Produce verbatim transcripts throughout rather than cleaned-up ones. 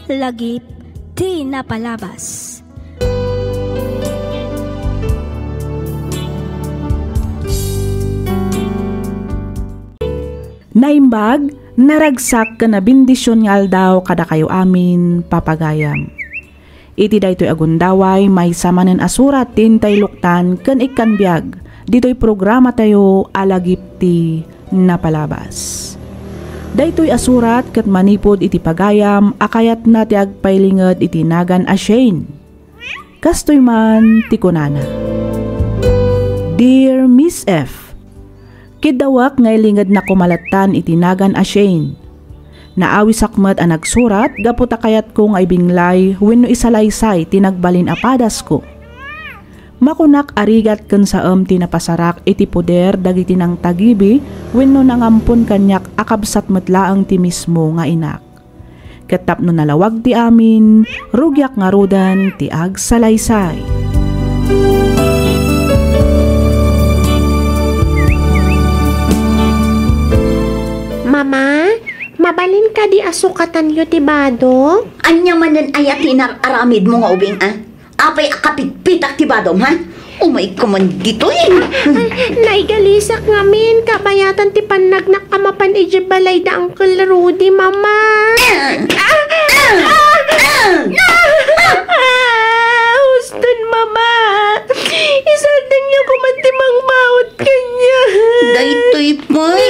Lagip ti napalabas. Naimbag, naragsak ken nabendision nga aldaw kadakayo amin, papagayam. Iti daytoy a gundaway, maysa manen a surat ti intay luktan ken ikkan biag ditoy programatayo a Lagip ti Napalabas. Daytoy a surat ket manipud iti pagayam a kayatna ti agpailinged iti nagan a Shane. Kastoy man ti kunana, Dear Miss F, Kiddawek nga ilingednak koma latta iti nagan a Shane. Naawisak met a nagsurat gapu ta kayatko nga ibinglay wenno isalaysay ti nagbalin a padasko. Makunak a rigat ken saem ti napasarak iti poder dagiti nangtagibi wenno nangampon kaniak a kabsat met laeng ti mismo nga inak. Ket tapno nalawag ti amin, rugiak ngaruden ti agsalaysay. Mama, mabalin kadi a sukatanyo ti bado? Ania manen aya ti inar-aramidmo nga ubing, a? Apay a kapitpitak ti badom, ha? Umayka man ditoy. Naigalisak ngamin, kabayatan ti pannagnak a mapan idiay balay da Uncle Rudy, Mama. Ah! Ah! Ah! Ah! Ah! Huston, Mama. Isardengyo koma ti mangbaut kaniak. Daytoy pay.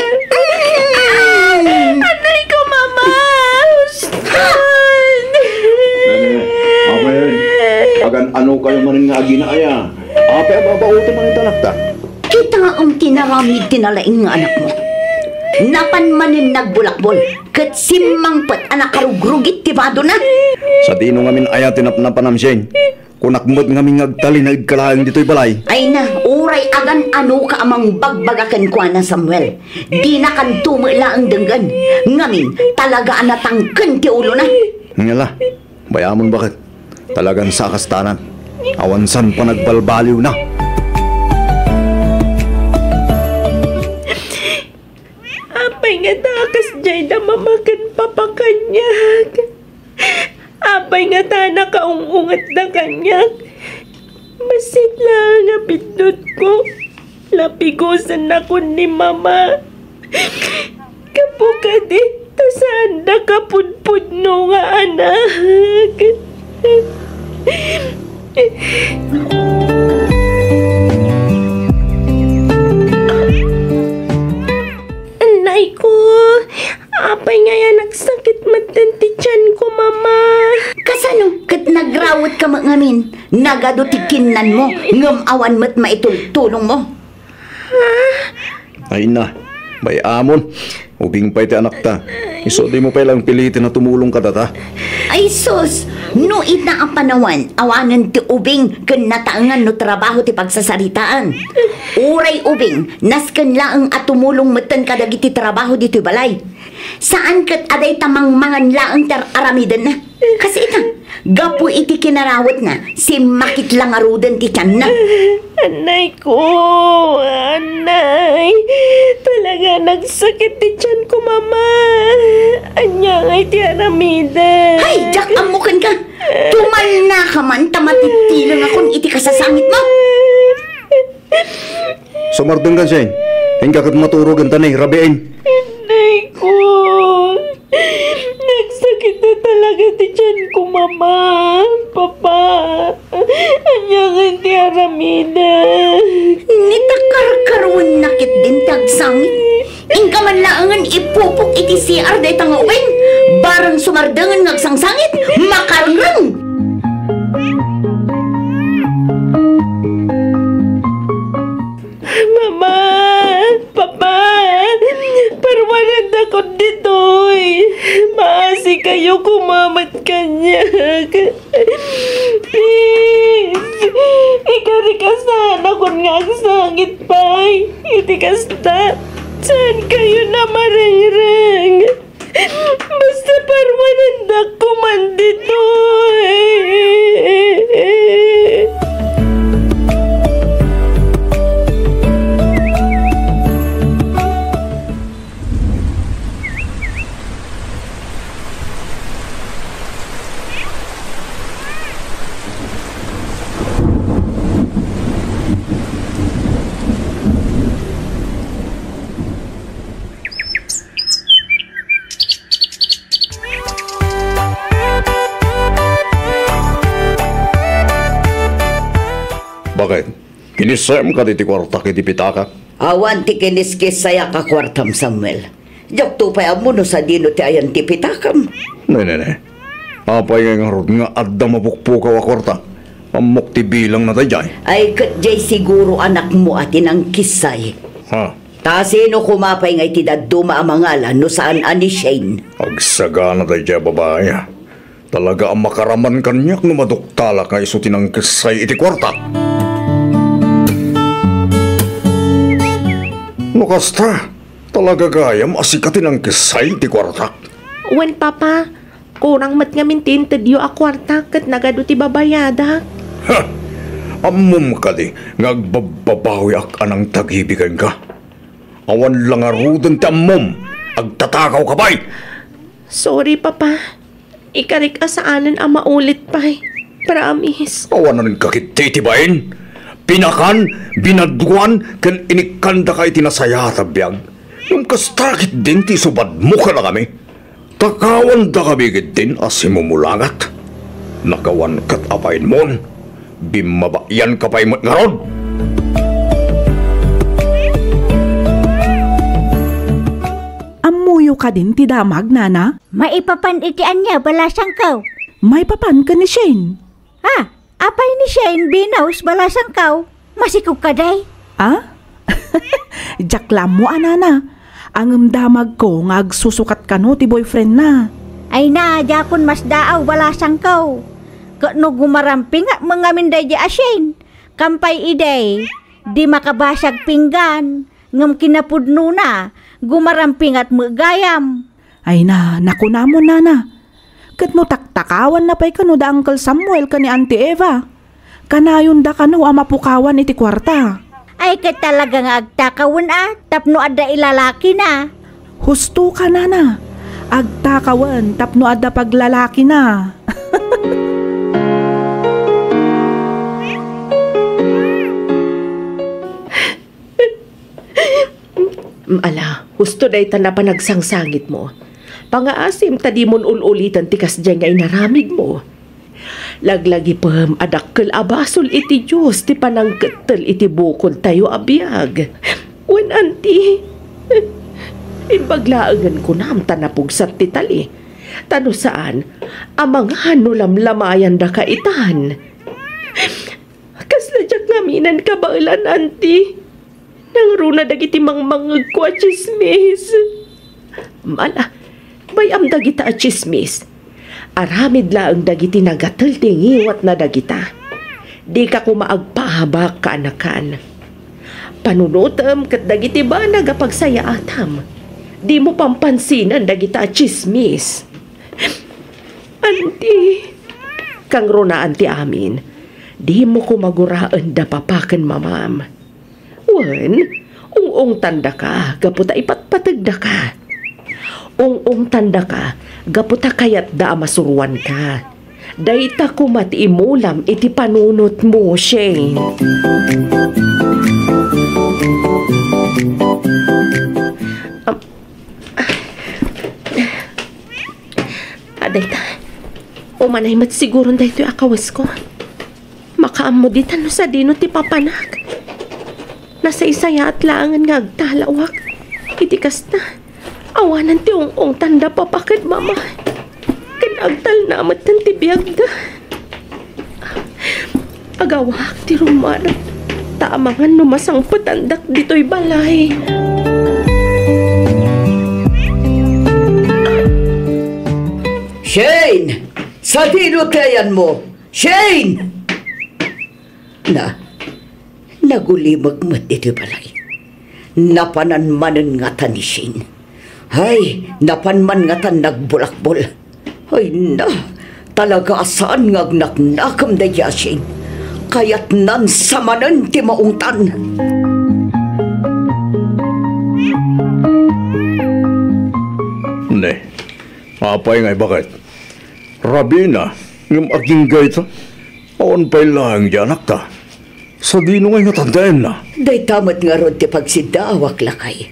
Anay ko, Mama! Huston! Nene, apay, agan-ano kayo manen nga agina aya? Apay a babaoten manen ti anakta? Kitaem ti naramid ti nalaing nga anakmo. Napan manen nagbulakbol, ket simmangpet a nakarugrugit ti badona. Sadino ngamin aya ti napnapanam, Shane? Kunak met ngamin nga agtalinaedka laeng ditoy balay. Ay na, uray agan-anoka a mangbagbaga kenkuana, Samuel. Dinakanto met laeng denggen. Ngamin, talaga a natangken ti ulona. Ngala, bay-amon baket. Talagan sa kastanan. Awan san panagbalbaliwna. Apay ngata a kasdiay da Mama ken Papa kaniak? Apay ngata a nakaung-ungetda kaniak? Bassit laeng a biddutko. Lapigosennakon ni Mama. Gapu kadi ta saanda kapudpudno nga anak. Anay ko, apay ngay a nagsakit metten ti tianko, Mama? Kasano ket nagrawetka met ngamin? Nagadu ti kinnanmo, ngem awan met maitultulongmo. Ha? Ay na, bay-amon. Ubing pay ti anakta. Isu dimo pay lang piliten a tumulong kadata. Ay sus! No ita a panawan, awanen ti ubing ken nataengan no trabaho ti pagsasaritaan. Uray ubing, nasken laeng a tumulong metten kadagiti trabaho ditoy balay. Saan ket a dayta mangmangan laeng ti ar-aramidenna. Kas ita, gapu iti kinarawetna, simmakit la ngaruden ti tianna. Anay ko, anay. Talaga nagsakit ti tianko, Mama. Ania ngay ti aramidek? Hay, diak ammo kenka. Tumannaka man ta matittilengakon iti kasasangitmo. Sumardengkan, Shane. Inka ket maturogen ta ni rabiin. Inday ko. Nagsakit na talaga ti tian ko, Mama, Papa. Ania ngay ti aramidek? Ni ta karkaruenna ketdin ti agsangit. Inka man laengen ipupok iti C R dayta nga ubing. Bareng sumardengen nga agsangsangit, makarengreng. Mama, Papa, parwanendakon ditoy. Maasikayo koma met kaniak. Please, ikarikasanakon nga agsangit pay. Iti kasta, saankayo na marengreng. Basta parwanendak koman ditoy. Bakit? Kinissayam kadi ti kuartak iti pitakak? Awan ti kiniskissayak a kuartam, Samuel. Diakto pay ammo no sadino ti ayan ti pitakam. Ne, ne, ne. Apay ngay ngarud nga adda mapukpukaw a kuarta? Ammok ti bilangna daydiay. Ay, ket diay siguro anakmo a ti nangkissay. Ha? Ta sino koma pay ngay ti dadduma a mangalan no saan a ni Shane? Agsagana daydiay a babai. Talaga a makaraman kaniak no maduktalak nga isu ti nangkissay iti kuarta. No kasta, talaga gayam a sika ti nangkissay iti kuartak? Wen, Papa. Kurang met ngamin ti intedyo a kuarta ket nagadu ti babayadak. Ha! Ammom kadi nga agbabbabawiak a nangtagibi kenka? Awan la ngaruden ti ammom. Agtatakaw ka pay! Sorry, Papa. Ikarik a saanen a maulit pay. Promise. Awanan ka ketdi iti bain. Pinakan, binadwan, ken inikkandaka iti nasayaat a biag. Ngem kasta ketdin ti isubadmo kadakami. Takawandakami ketdin a simumulagat. Nakawan ket a bainmon. Bimmabayanka pay met ngarud. Ammoyo kadin ti damag, Nana? Maipapan iti ania, balasangko? Maipapan ken ni Shane. Ah, apay ni Shane, Venus, balasangko? Masikog kadi? Ah? Diak la ammo a, Nana. Ngem damagko nga agsusukat kano ti boyfriendna. Ay na, diakon masdaaw, balasangko. Ket no gumarampingat met ngamin daydi a Shane, kampay idi, di makabasag pinggan, ngem kinapudnona, gumarampingat met gayam. Ay na, nakunamon, Nana. Ket no taktakawanna pay kano da Uncle Samuel ken ni Auntie Eva, kanayonda kano a mapukawan iti kuarta. Ay, ket talaga nga agtakawen a tapno adda ilalakina. Husto ka, Nana. Agtakawen tapno adda paglalakina. Ala, husto dayta a panagsangsangitmo. Pangaasim ta dimon ul-uliten ti kasdiay nga inaramidmo. Laglagipem a dakkel a basol iti Dios ti panangkettel iti bukodtayo a biag. Wen, Auntie, imbag laengen kunam ta napugsat ti tali. Ta no saan, amangan no lamlamayandaka itan. Kasla diak ngaminen kabaelan, Auntie. Nangruna dagiti mangmangngegko a tsismis. Ala, bay-am dagita a tsismis. Aramid laeng dagiti nagatel ti ngiwatna dagita. Dika koma agpaabak, kaanakan. Panunotem ket dagiti banag a pagsayaatam. Dimo pampansinan dagita a tsismis. Auntie, kangrunaan ti amin, dimo koma guraen da papa ken mamam. Wen, ung-ungtandaka gapu ta ipatpategdaka. Ung-ungtandaka gapu ta kayatda a masuroanka. Dayta koma ti imulam iti panunotmo, Shane. Am-, Adayta, umanay met siguron daytoy a kawesko. Makaammo ditan no sadino ti papanak. Nasaysayaat laengen nga agtalawak. Iti kasta, awanan ti ung-ungtanda papa ken mama. Ken agtalna metten ti biagda. Agawak ti rummuar, ta amangan no masangpetandak ditoy balay. Shane! Sadino ti ayanmo? Shane! Na, nagulimek met ditoy balay. Napanan manen ngata ni Shane. Ay, napan man ngatan nagbulakbol. Ay na, talaga a saan nga agnaknakem daydi a Shane. Kayatnan sa manen ti maungtan. Ne, apay nga ibaket? Rabina, ngem agingga ita. Awan pay laeng di anakta. Sadino ngay nga tandaenna? Dayta met ngarud ti pagsiddaawak, lakay.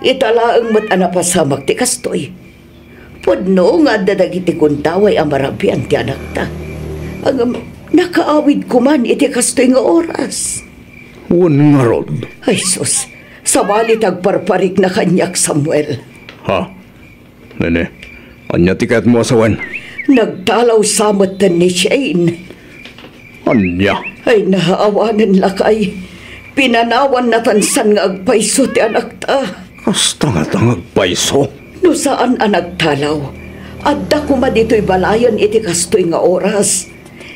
Ita laeng met a napasamak ti kastoy. Pudno nga adda dagiti gundaway a marabian ti anakta. Ngem, Nakaawidko man iti kastoy nga oras. Wen ngarud. Ay sus, sabali ta agparparikna kaniak, Samuel. Ha? Nene, ania ti kayatmo a sawen? Nagtalaw sa metten ni Shane. Ania? Ay, naawanen lakay. Pinanawan natansan nga agpayso ti anakta. Kasta nga ta nga agpayso? No saan a nagtalaw, adda koma ditoy balayen iti kastoy nga oras.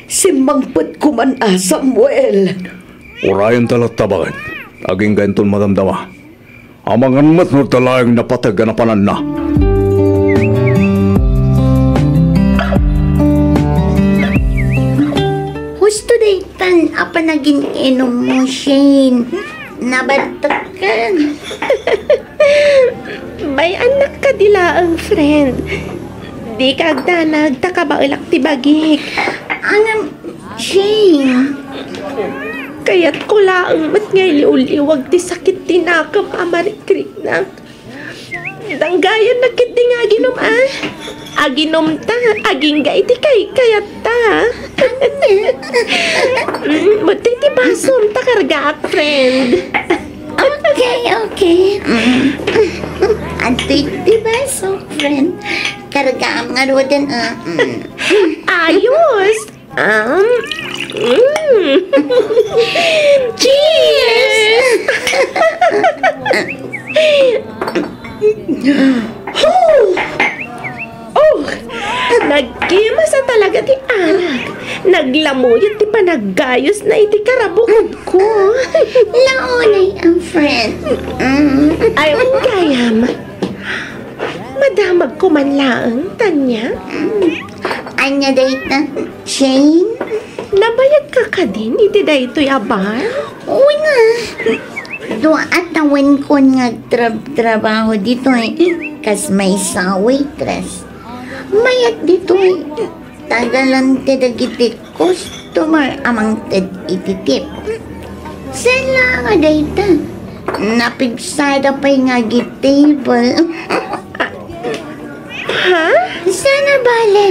Simmangpet koman a, Samuel. Urayenta latta, baket. Agingga inton madamdama. Amangan met no adda laeng napateg a napananna. Husto daytan a panagin-inummo, Shane. Nabantakan. Bay-annak kadi laeng, friend. Dika agdanag ta kabaelak ti bagik. Ngem, Shane. Kayatko laeng met nga iliwliwag ti sakit ti nakem a marikriknak. Danggayannak ketdi nga aginum, a. Aginumta, agingga iti kaykayatta. Mm, mettey ti basom ta kargaak, friend. Okay, okay. Mm. Adtoy ti baso, friend. Kargaam ngaruden, a. Mm. Ayos. Um, mm. Cheers! Oh! Nagkimasa talaga ti arak. Naglamuyot ti panaggayosna iti karabukodko. Launay ang friend. Mm. Ay, gayam. Madamagko man laeng, Tanya. Mm. Ania dayta, Shane? Nabayagka kadin iti daytoy a bar? Wen a. Dua a tawenkon nga agtrab-trabaho ditoy, kas maysa a waitress. Mayat ditoy, tagalan ti dagiti customer a mangted iti tip. Saan la nga dayta? Napigsada pay nga agi table. Ha? Saan a bale?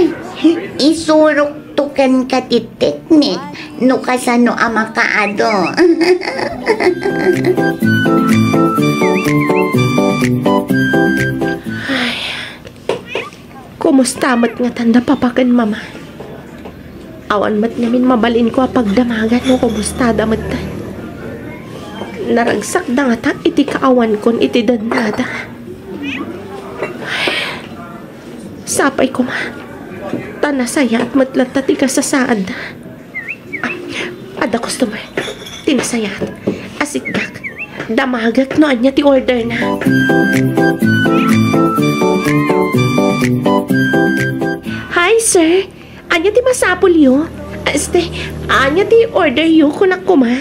Isurokto kenka ti teknik no kasano a makaado. Ay, kumusta met ngatan da Papa ken Mama? Awan met ngamin mabalinko a pagdamagan no kumustada metten. Naragsakda ngata iti kaawankon iti dennada. Sapay koma, ta nasayaat met latta ti kasasaadda. Ah, adda customer. Ti nasayaat. Asikdak. Damagek no ania ti orderna. Hi, sir. Ania ti masapulyo? Este, ania ti orderyo, kunak koma?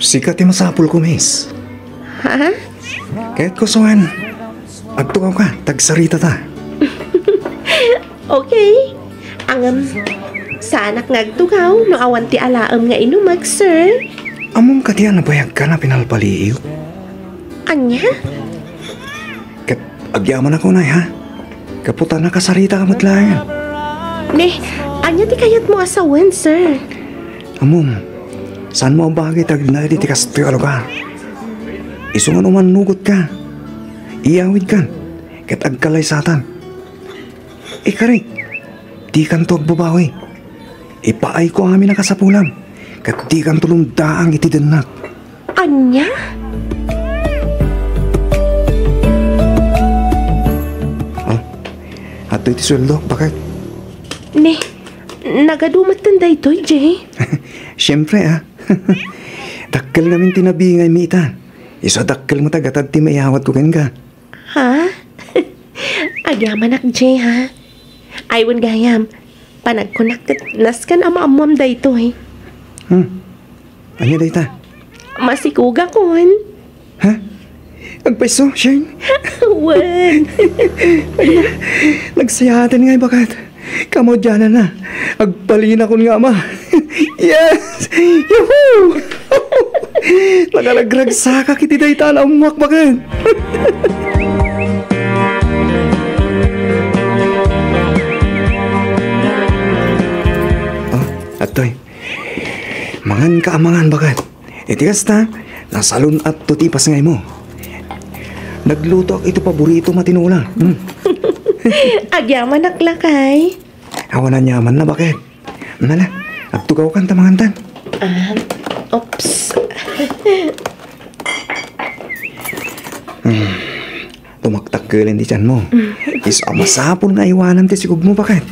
Sika ti masapulko, miss. Ha? Kayatko suan, agtugawka ta agsaritata. Okay. Ngem, saanak nga agtugaw no awan ti alaem nga inumek, sir. Ammom kadi a nabayagkan a pinalpaliiw? Ania? Ket agyamanak unay, ha? Gapu ta nakasaritaka met laeng. Ne, ania ti kayatmo a sawen, sir? Ammom, saanmo a bagay ti agnaed iti kastoy a lugar. Isu nga no mannugotka, iyawidkan, ket agkalaysatan. Ikarik, dikanto agbabawi. Ipaayko amin a kasapulam, ket dikanto lumdaang iti dennak. Ania? Oh, adtoy ti sueldo, baket. Ne, nagadu metten daytoy, Jay? Siempre, a. Dakkel ngamin ti nabingaymi ita. Isu a dakkel met a gatad ti maiyawatko kenka. Ha? Agyamanak, Jay, ha? Ay, wen gayam. Panagkunak ket nasken a maammoam daytoy. Hmm. Ania dayta? Masikugakon. Ha? Agpayso, Shane? Wen. Ania, nagsayaten ngay, baket. Kamaudiananna, agbalinakon nga ama. Yes! Yahoo! Nakaragragsakak iti dayta a naammoak, baket. Oh, adtoy. Amangan ka amangan, baket. Iti kasta, nasalun-atto ti ipasngaymo. Naglutoak iti paboritom a tinola. Hmm. Agyamanak, lakay. Awan aniamanna, baket. Nala, agtugawkan ta mangantan. Ah, oops. Hmm. Tumaktakkelen ti tianmo. Isu a masapul nga aywanam ti sigogmo, baket.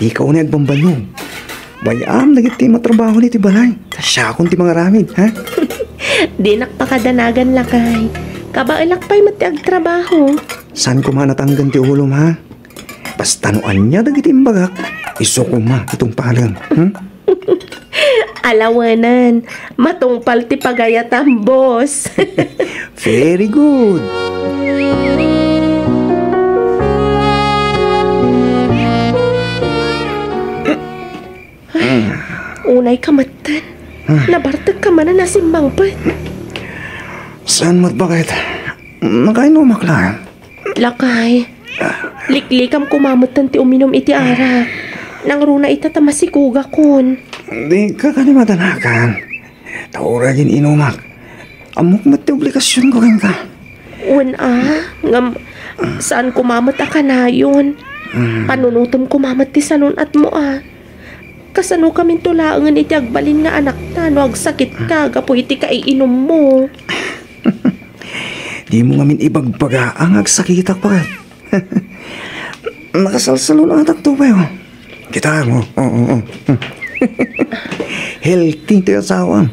Dika unay agbambannog. Bay-am dagiti matrabaho iti balay. Ta siakon ti mangaramid, ha? Dinak pakadanagan, lakay. Kabaelak pay met ti agtrabaho. Saan koma natanggan ti ulom, ha? Basta no ania dagiti imbagak, isu koma ti tungpalem, hmm? Alawanan, matungpal ti pagayatam, boss. Very good. Unay ka metten. Nabartek ka manen a simmangpet. Saan met, baket? Nakainumak laeng. Lakay, liklikam koma metten ti uminum iti arak. Nangruna ita ta masikugakon. Dika kadi madanagan. Ta uray gin-inumak, ammok met ti obligasionko kenka. Wen a, ngem saan koma met a kanayon. Mm. Panunotem koma met ti salun-atmo a. Kasanokaminto laengen iti agbalin nga anakta no agsakitka gapu iti kaiinummo? Dimo ngamin ibagbaga nga agsakitak, baket. Nakasalsalun-atakto pay, oh. Kitaem, oh, oh, oh, oh. Healthy ti asawam.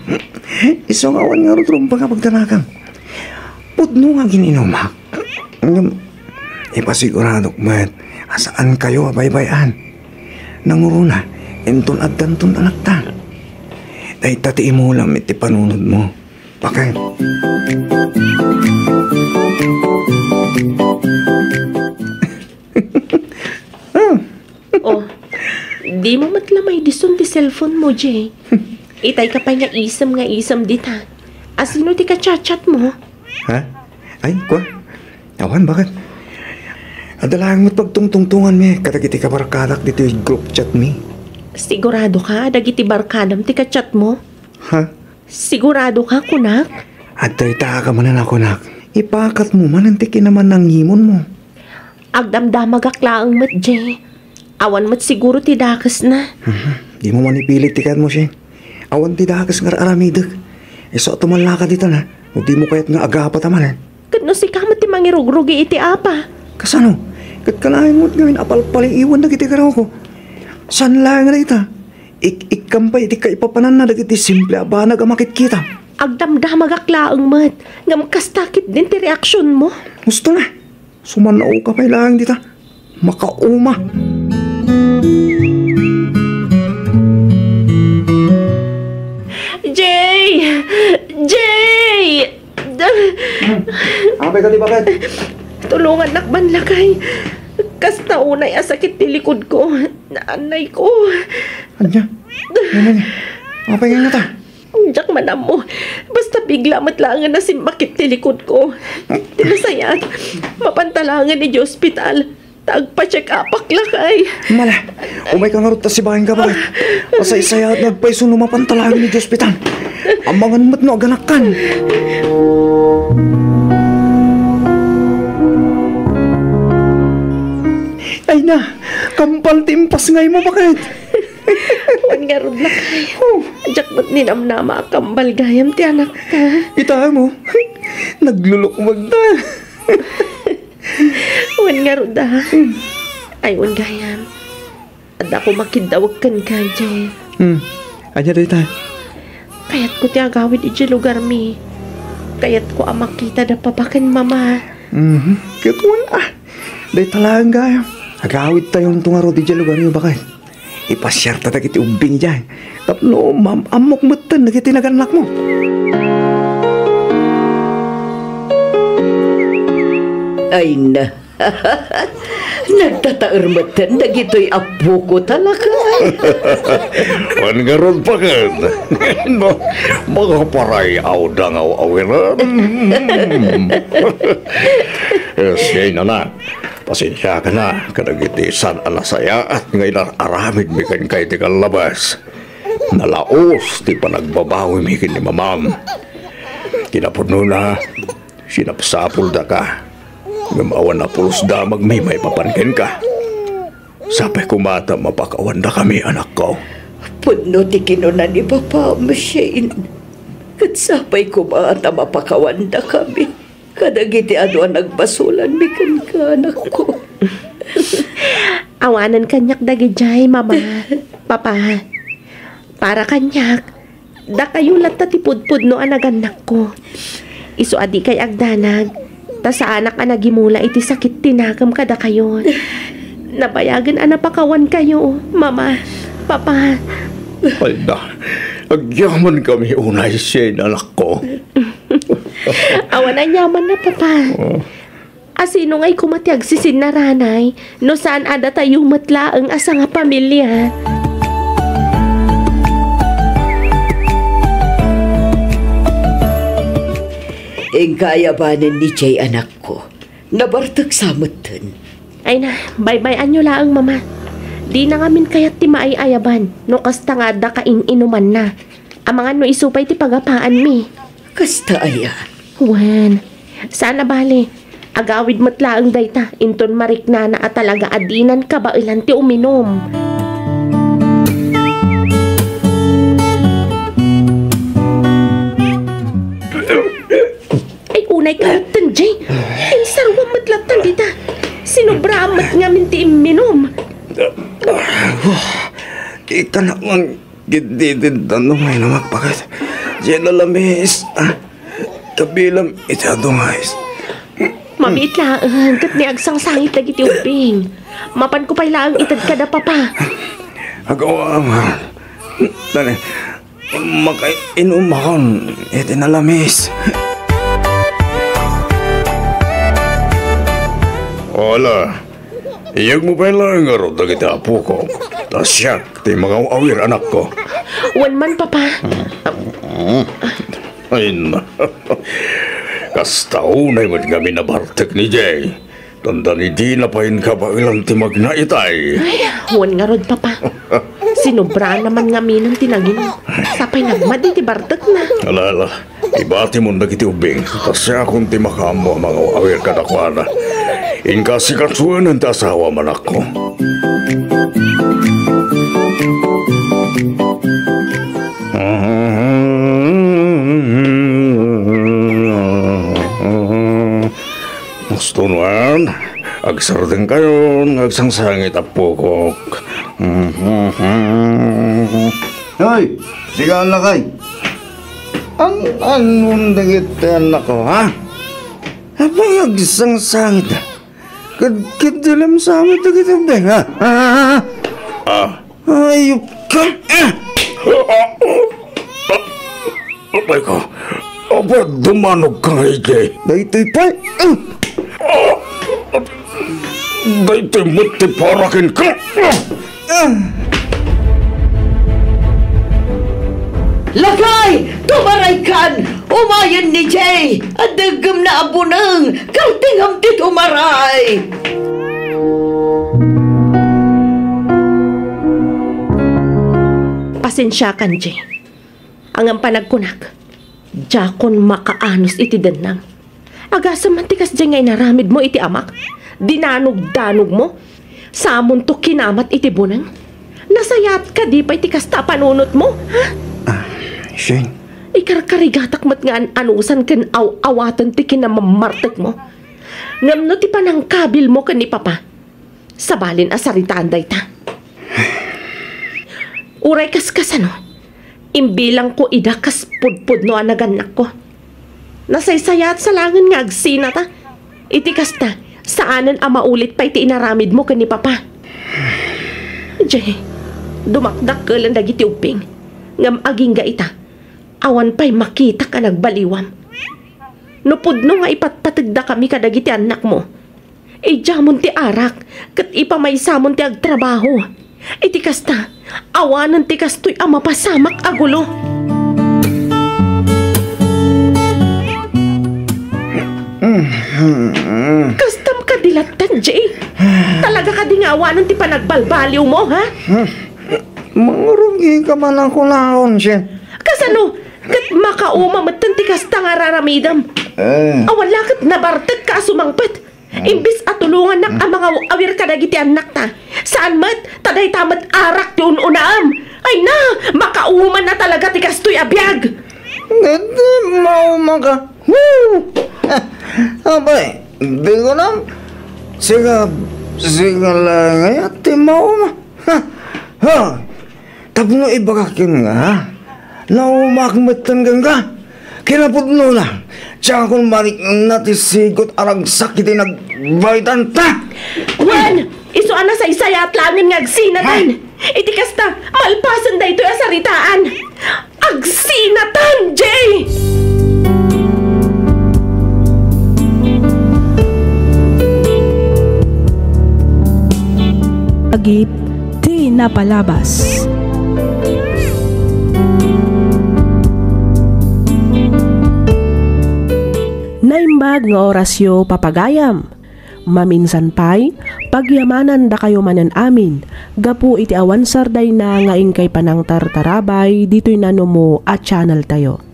Isu nga awan ngarud rumbeng a pagdanakam. Pudno nga gin-inumak. Ngem, ipasiguradok met a saankayo a baybay-an. Nangruna, inton addanton anakta. Dayta ti imulam iti panunotmo. Bakit? Ah. Oh, dimo met la maidison ti cellphone mo, Jay. Itay ka pay nga isem nga isem dita. Asino ti kachatchat mo? Ha? Ay, kua? Awan, baket? Adda laeng met pagtungtungtongan mi kadagiti kabarkadak ditoy group chat mi. Sigurado ka, dagiti barkadam ti kachat mo? Ha? Sigurado ka, kunak? Adda ita ka manen a kunak. Ipakat mo manen ti kinamanangimonmo. Agdamdamagak laeng met, Jay. Awan met siguro ti dakesna. Mhm. Dimo manipilit ti kayatmo, Shane. Awan ti dakes nga ar-aramidek. Isu a tumallaka ditan, ha? No dimo kayat nga agapata manen. Ket no sika met ti mangirugrugi iti apa? Kasano? Ket kanayon met ngamin a palpaliiwan dagiti garruko. Saan laeng a dayta? Ik-ikkam pay iti kaipapananna dagiti simple a banag a makitkita. Agdamdamagak laeng met, ngem kasta ketdin ti reaksionmo. Husto na. Sumannao ka pay laeng dita. Makauma. Jay! Jay! Hmm. Apay ka di baket? Tulongannak man, lakay. Kasta unay a sakit ti likodko. Naanayko. Ania? Ania? Apay nga ta? Diak man ammo. Basta bigla met laengen a simmakit ti likodko. Ti nasayaat, mapanta laengen idiay ospital. Ta agpa-check-upak, lakay. Mala, umayka ngarud ta sibaenka, baket. Masaysayaat nga agpayso no mapanta laengen idiay ospital. Amangan met no aganakkan. Ay na, kampal ti impasngaymo, baket. Wen ngarud, lakay. Oh. Diak met ninamnama a kambal gayam ti anakta. Ita mo, naglulukmeg ta. Wen ngarud, ah. Hmm. Ay, wen gayam. Adda ko makiddawek kenka, Jay. Hmm. Ania dayta? Kayatko ti agawid idiay lugarmi. Kayatko a makita da papa ken mama. Mhm. Ket wen, ah. Dayta laeng gayam. Agawidtayonto ngarud idiay lugarmi, baket. Ipasiarta dagiti ubbing idiay. Tapno maam-ammok metten dagiti nagannakmo. Ay na. Nagtataer metten dagitoy appoko, talakay. Wen ngarud, baket. No, makaparay-aw da nga aw-awiren. Eh, siya, nana. Pasensiakan a kadagiti saan a nasayaat nga inar-aramidmi kenka iti kallabas. Nalaos ti panagbabawimi ken ni Mamam. Kinapudnona, sinapsapoldaka. Ngem awan a pulos damagmi maipapan kenka. Sapay koma ta mapakawandakami, anakko. Pudno ti kinuna ni Papa, Shane. Ket sapay koma ta mapakawandakami kadagiti adu a nagbasolanmi kenka, anakko. Awanen kaniak dagidiay, Mama, Papa. Para kaniak, dakayo latta ti pudpudno a nagannakko. Isu a dikay agdanag, ta saanak a nagimula iti sakit ti nakem kadakayo. Nabayagen a napakawankayo, Mama, Papa. Ay na, agyamankami unay, Shane, anakko. Awan a yamanna, Papa. Oh. A sino ngay koma ti agsisinnaranay no saan a datayo met laeng a sangapamilia? Inka ayabanen ni Jay, anakko. Nabartek sa metten. Ay na, baybay-anyo laeng, Mama. Dina ngamin kayat ti maay-ayaban no kasta nga adda kain-inumanna. Amangan no isu pay ti pagapaanmi. Kasta aya? Wen, saan a bale. Agawid met laeng dayta, inton mariknana a talaga a dinan kabaelan ti uminum. Ay, unay ka metten, Jay. Insaruam met latta dita. Sinobraam met ngamin ti imminum. Kita na lang. Gididin tanong ay namakpakat. Diyan alamis. Ah, kabilam iti adungais. Mamiit laeng, ket ni agsangsangit dagiti ubbing. Mapanko pay laeng ited kada, Papa. Agawa, ama. Dali. Makainumakon iti nalamis. Wala. Iyegmo pay laeng ngarud dagiti apokok, ta siak ti mangaw-awir, anakko. Wen man, Papa. Ay na. Kasta unay met ngamin a bartek ni Jay. Tandaan, dina pay kabaelan ti magna itay. Ay, wen ngarud, Papa. Sinobraan man ngamin ti nangin. Sapay nagmadi ti bartekna. Ala, ala. Ibatimon dagiti ubbing, ta siakon ti makaammo a mangaw-awir kadakuada. Inka sikasuanen ti asawam, anakko. Gusto nuan, agsardengkayon nga agsangsangit a pukok. Hoy, sika lakay. An-anon dagiti annakko, ha? Apay agsangsangit? Kad-, kaddilam sa met dagiti ubbing, ha? Ha? Ah. Ayup ka! Ah! Apay ka? Apay dumanog ka nga iti? Daytoy pay! Ah! Daytoy met ti para kenka. Lakay! Tumaraykan! Umayen ni Jay! Adda gemna a buneng! Kaltingam ti tumaray! Pasensiakan, Jay. Ngem panagkunak, diakon makaanus iti dennang. Agasem man ti kasdiay nga inaramidmo iti amak, dinanogdanogmo, samonto kinamat iti buneng. Nasayaat kadi pay ti kasta a panunotmo, ha? Ah, Shane. Ikarkarigatak met nga an-anusan ken aw-awaten ti kinamammartekmo. Ngem no ti panangkabilmo ken ni Papa, sabalin a saritaan dayta. Uray kaskasano, imbilangko ida kas pudpudno a nagannakko. Nasaysayaat sa laengen nga agsinata. Iti kasta, saanen a maulit pay ti inaramidmo ken ni Papa. Jay, dumakdakkelen dagiti ubbing, ngem agingga ita, awan pay makitak a nagbaliwam. No pudno nga ipatpategdakami kadagiti annakmo, idiamon ti arak, ket ipamaysamon ti agtrabaho. Iti kasta, awanen ti kastoy a mapasamak a gulo. Kastam kadi latta, Jay? Talaga kadi nga awanen ti panagbalbaliwmo, ha? Mangrugi ka man a kunaon, Shen. Kasano? Ket makauma metten ti kasta nga ar-aramidem. Eh. Awan la ket nabartek ka a sumangpet. Imbes a tulongannak a mangaw-awir kadagiti annakta, saan met ta dayta met arak ti un-unaem. Ay na, makauma na talaga ti kastoy a biag. Ngedi mauma ka. Woo! Apay, di ko nam. Sika, sika la ngay ti mauma. Ha! Ha! Tapno ibagak kenka, naumak metten kenka. Kinapudnona, diakon marikna ti sigot a ragsak iti nagbaydanta. Wen, isu a nasaysayat laengen nga agsinatan. Ha? Iti kasta, malpasen daytoy a saritaan. Agsinatan, Jay! Agip ti napalabas. Naimbag nga orasyo, papagayam. Maminsan pay, pagyamanandakayo manen amin gapu iti awan sardayna nga inkay panangtartarabay ditoy nanumo a channeltayo.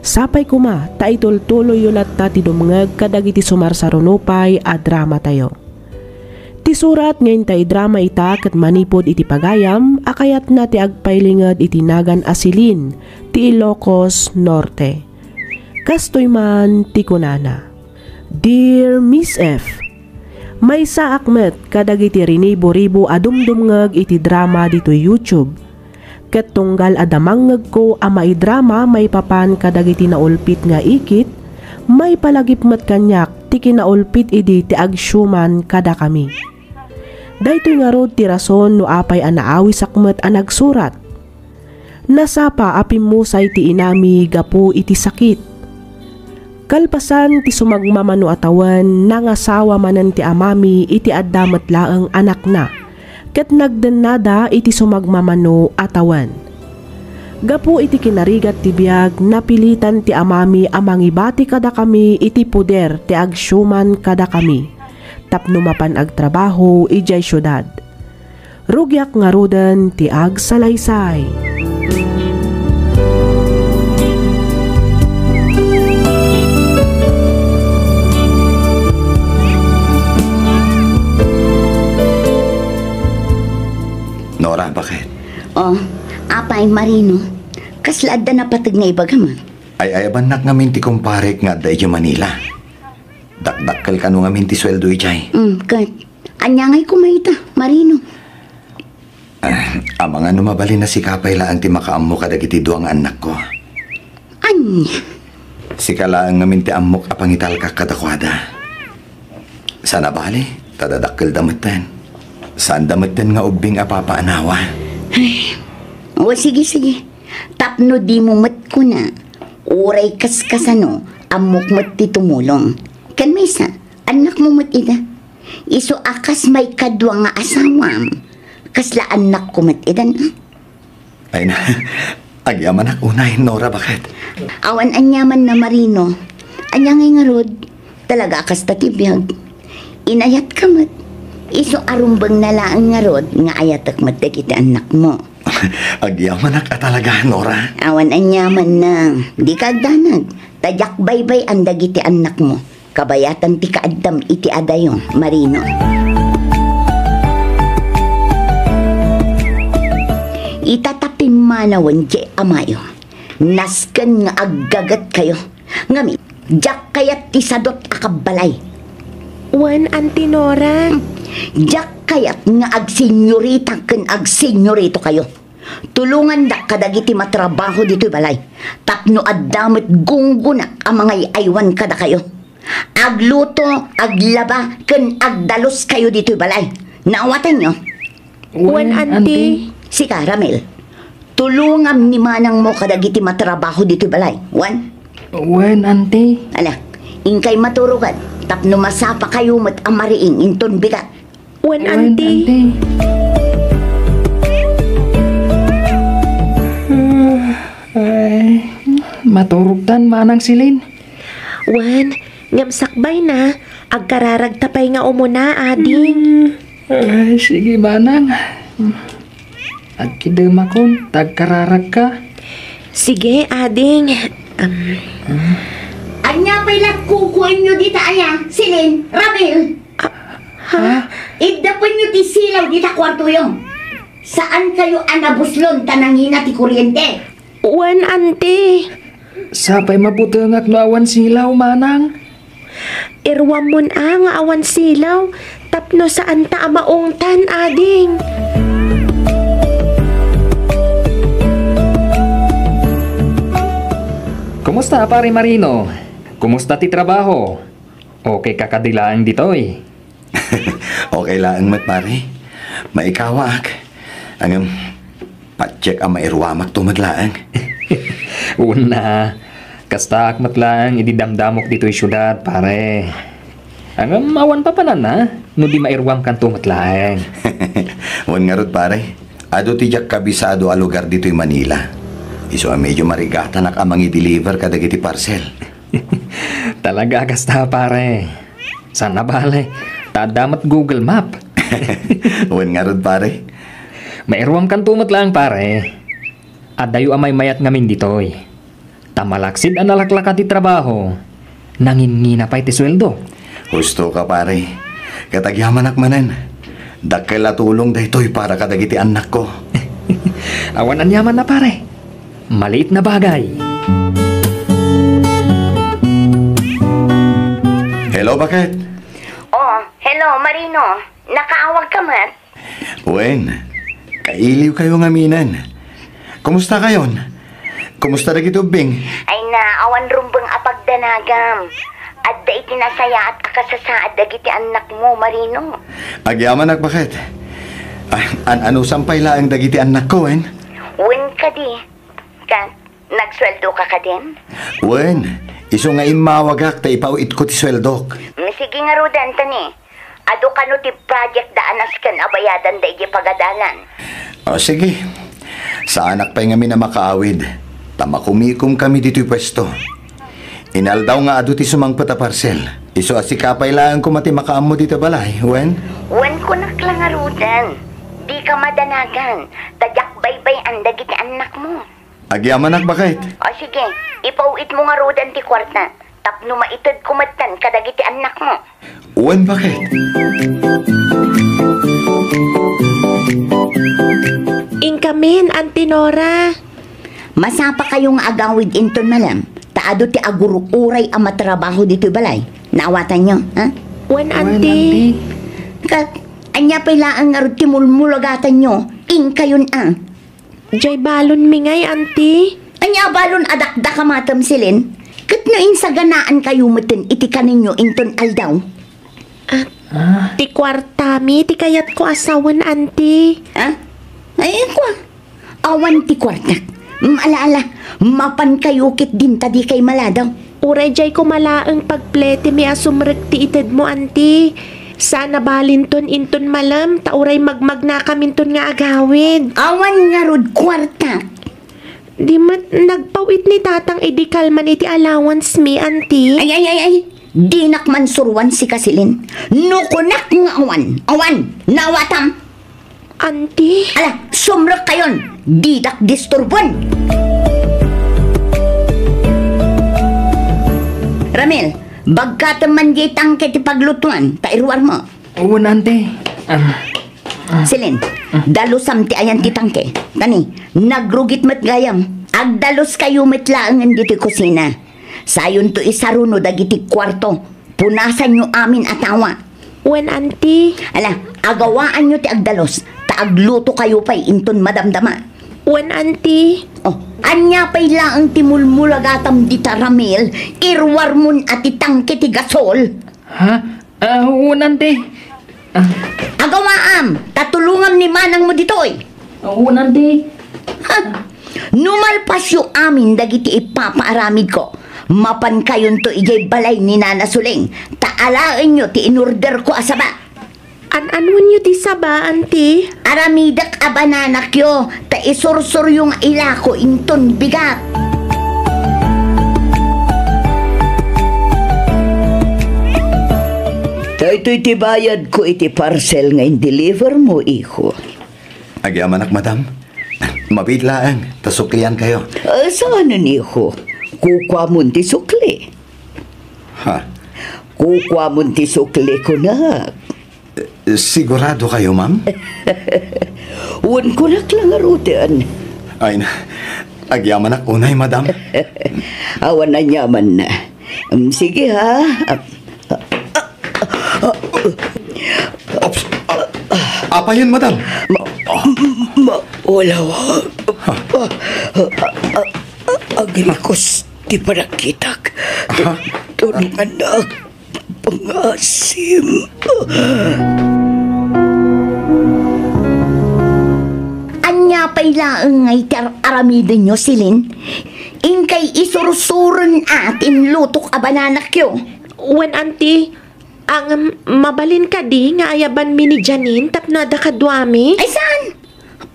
Sapay koma ta itultuloyyo latta ti dumngeg kadagiti sumarsaruno pay a dramatayo. Ti surat nga inta idrama ita ket manipud iti pagayam a kayatna ti agpailinged iti nagan a Celine ti Ilocos Norte. Kastoy man ti kunana, Dear Miss F, maysaak met kadagiti rinibo-ribo a dumdumngeg iti drama ditoy YouTube. Ket tunggal a damangngegko a maidrama maipapan kadagiti naulpit nga ikit, maipalagip met kaniak ti kinaulpit idi ti agsiuman kadakami. Daytoy ngarud ti rason no apay a naawisak met a nagsurat. Nasapa a pimmusay ti inami gapu iti sakit. Kalpasan ti sumagmamano a tawen, nangasawa manen ti amami iti adda met laeng anakna, ket nagdennada iti sumagmamano a tawen. Gapu iti kinarigat ti biag, napilitan ti amami a mangibati kadakami iti poder ti agsiuman kadakami tapno mapan agtrabaho idiay siudad. Rugiak ngaruden ti agsalaysay. Nora, bakit? Oh, apay, Marino? Kasla adda napateg nga ibagam, a? Ay-ayabannak ngamin ti kumparek nga adda idiay Manila. Dakdakkel kano ngamin ti sueldo idiay. Mm, ket ania ngay koma ita, Marino? Ah, amangan no mabalin a sika pay laeng ti makaammo kadagiti dua nga annakko. Ania? Sika laeng ngamin ti ammok a pangitalkak kadakuada. Saan a bale, ta dadakkelda metten. Saanda metten nga ubbing a papaanawa. Ay, o, sige, sige. Tapno dimo met kuna, uray kaskasano, ammok met ti tumulong. Ken maysa, annakmo met ida. Isu a kas maikadua nga asawam, kasla annakko met idan, a? Ay na, agyamanak unay, Nora, bakit? Awan aniamanna, Marino. Ania ngay ngarud? Talaga a kasta ti biag. Inayatka met. Isu a rumbengna laeng ngarud nga ayatek met dagiti annakmo. Agyamanak a talaga, Nora. Awan aniamanna. Dika agdanag. Ta diak baybay-an dagiti annakmo. Kabayatan ti kaaddam iti adayo, Marino. Ita ta pimmanawen diay amayo. Nasken nga aggagetkayo. Ngamin, diak kayat ti sadut a kabbalay. Wen, Auntie Nora. Diak kayat nga agsenyorita ken agsenyoritokayo. Tulongandak kadagiti matrabaho ditoy balay tapno adda met gunggonak a mangay-aywan kadakayo. Agluto, aglaba, ken agdaluskayo ditoy balay. Naawatanyo? Wen, Auntie. Sika, Ramil. Tulongam ni manangmo kadagiti matrabaho ditoy balay. Wen? Wen, Auntie. Ala, inkay maturogan tapno masapakayo met a mariing inton bigat. Wen, Auntie. Ay, maturogtan, Manang Celine. Wen, ngem sakbayna, agkararagta pay nga umuna, ading. Ay, sige, Manang. Agkidemakon, ta agkararagka. Sige, ading. Am. Ania pay la kukuenyo dita aya, Celine, Ramil? Ah, ha? Iddapenyo ti silaw dita kuartoyo. Saan kayo a nabuslon ta nangina ti kuryente? Wen, anti. Sapay mabutengak no awan silaw, manang. Iruammon a nga awan silaw tapno saanta a maungtan, ading. Kumusta, Pare Marino? Kumusta ti trabaho? Okay ka kadi laeng ditoy? Okay laeng met, pare. Maikawaak. Ngem, patiek a mairuamakto met laeng. Una, kastaak met laeng idi damdamok ditoy siudad, pare. Ngem, awan papananna no di mairuamkanto met laeng. Wen ngarud, pare. Adu ti diak kabisado a lugar ditoy Manila. Isu a medyo marigatanak a mangi-deliver kadagiti parcel. Talaga a kasta, pare. Saan a bale, ta adda met Google Map. Wen ngarud, pare. Mairuamkanto met laeng, pare. Adayo a maymayat ngamin ditoy. Ta malaksid a nalaklaka ti trabaho, nangingina pay ti sueldo. Husto ka, pare. Ket agyamanak manen. Dakkel a tulong daytoy para kadagiti annakko. Awan aniamanna, pare. Maliit na bagay. Hello, baket. Oh, hello, Marino. Nakaawag ka met? Wen, kailiw kayo ngaminen. Kumusta kayon? Kumusta dagiti ubbing? Ay na, awan rumbeng a pagdanagam. Adda iti nasayaat a kasasaad dagiti annakmo, Marino. Agyamanak, baket. Ah, an-, anusan pay laeng dagiti annakko, wen? Wen kadi. Kat, nagsueldo ka kadin? Wen, isu nga immawagak ta ipaw-itko ti sueldok. Mm, sige ngaruden, ta ni, adu kano ti project da a nasken a bayadan da idiay pagadalan? O, sige. Saanak pay ngamin a makaawid, ta makumikom kami ditoy puesto. Inaldaw nga adu ti sumangpet a parsel. Isu a sika pay laeng koma ti makaammo ditoy balay, wen? Wen, kunak la ngaruden. Dika madanagan, ta diak baybay-an dagiti annakmo. Agyamanak, baket. O sige, ipaw-itmo ngaruden ti kuarta tapno maitedko metten kadagiti annakmo. Wen, baket. Inkamin, Auntie Nora. Masapa kayo nga agawid inton malem, ta adu ti agur-uray a matrabaho ditoy balay. Naawatanyo, ha? Wen, Auntie. Kat, ania pay laeng ngarud ti mulmulagatanyo? Inkayon a. Jay balonmi ngay, Auntie. Ania balon a dakdakamatem, Celine? Ket no insaganaan kayo metten iti kaninyo inton aldaw? Ah, ah. Ti kuartami ti kayatko a sawen, Auntie. Ah? Ay, kua. Awan ti kuartak. Mm, ala, ala. Mapan kayo ket dinta dikay maladaw. Uray jay koma laeng pagpletimi a sumrek ti itedmo, Auntie. Saan a balinton inton malem, ta uray magmagnakaminton nga agawid. Awan ngarud kuartak. Di met nagpaw-it ni Tatang idi kalman iti allowance mi, Auntie. Ay, ay, ay, ay. Dinak mansuroan sika, Celine. No kunak nga awan, awan. Naawatam? Auntie? Ala, sumrek kayon. Didak disturben. Ramil, bagkatem man diay tangke ti paglutuan, ta iruarmo. Wen, Auntie. Ah, ah. Celine, dalusam ti ayan ti tangke. Tani, nagrugit met gayam. Agdalus kayo met laengen ditoy kusina. Sayonto isaruno dagiti kuarto. Punasanyo amin a tawa. Wen, Auntie. Ala, agawaanyo ti agdalus, ta agluto kayo pay inton madamdama. Wen, Auntie. Oh, ania pay laeng ti mulmulagatam dita, Ramil? Iruarmon a ti tangke ti gasol. Ha? Ah, wen, Auntie. Ah. Agawaam, ta tulongam ni manangmo ditoy. Wen, Auntie. Ha? No malpasyo amin dagiti ipapaaramidko, mapankayonto idiay balay ni Nana Suling, ta alaenyo ti inorderko a saba. An-anuenyo ti saba, Auntie? Aramidek a bananakyo, ta isursuryo nga ilako inton bigat. Daytoy ti bayadko iti parcel nga in-deliver mo, iho. Agyamanak, madam. Mabiit laeng, ta sukliankayo. Ah, saanen, iho. Kukuamon ti sukli. Ha? Kukuamon ti sukli, kunak. Sigurado kayo, ma'am? Wen, kunak la ngaruden. Ay na, agyamanak unay, madam. Awan aniamanna. Mm, sige, ha? Ops, a-, apayen, madam? Ma-, ma-, wala, wa-, a-, a-, a-, agrikus ti panagkitak. Tu-, Ha? tulungannak. Pangasim. Ania pay laeng nga iti ar-, aramidenyo, Celine? Inkay isursuren a ti inlutok a bananakyo. Wen, Auntie, ang mabalin kadi nga ayabanmi ni Janine tapno adda kaduami? Ay, saan?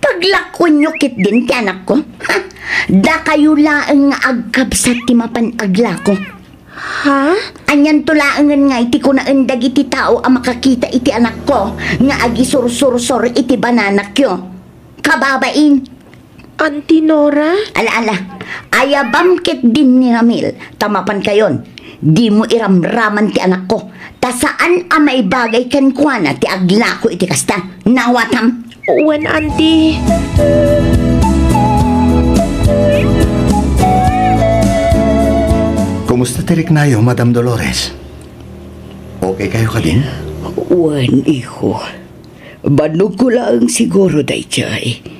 Paglakuenyo ketdin ti anakko? Ha? Dakayo laeng nga agkabsat ti mapan aglako. Ha? Anianto laengen nga iti kunaen dagiti tao a makakita iti anakko nga agisursursor iti bananakyo? Kababain! Auntie Nora? Ala, ala. Ayabam ketdin ni Ramil, ta mapankayon, dimo iramraman ti anakko, ta saan a maibagay kenkuana ti aglako iti kasta. Nawatam? Wen, Auntie. Kumusta ti riknayo, Madam Dolores? Okay kayo kadin? Wen, iho. Bannogko laeng siguro daydiay.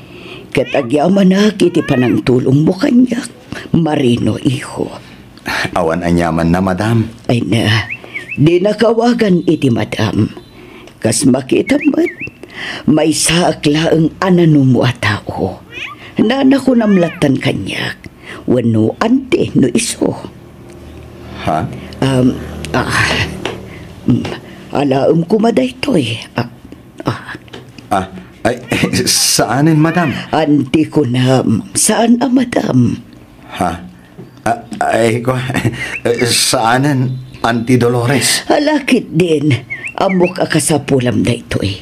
Ket agyamanak iti panangtulongmo kaniak, Marino, iho. Awan aniamanna, madam. Ay na, dinaka awagan iti madam. Kas makitam met, maysaak laeng a nanumo a tao. Nanakunam lattan kaniak, wenno auntie no isu. Ha? Um, ah, mm, alaem koma daytoy. Ah, ah. Ah, ay, saanen, madam? Auntie kunam, saan a madam? Ha? Ah, ay, ko, saanen, Auntie Dolores? Ala ketdin, ammok a kasapulam daytoy.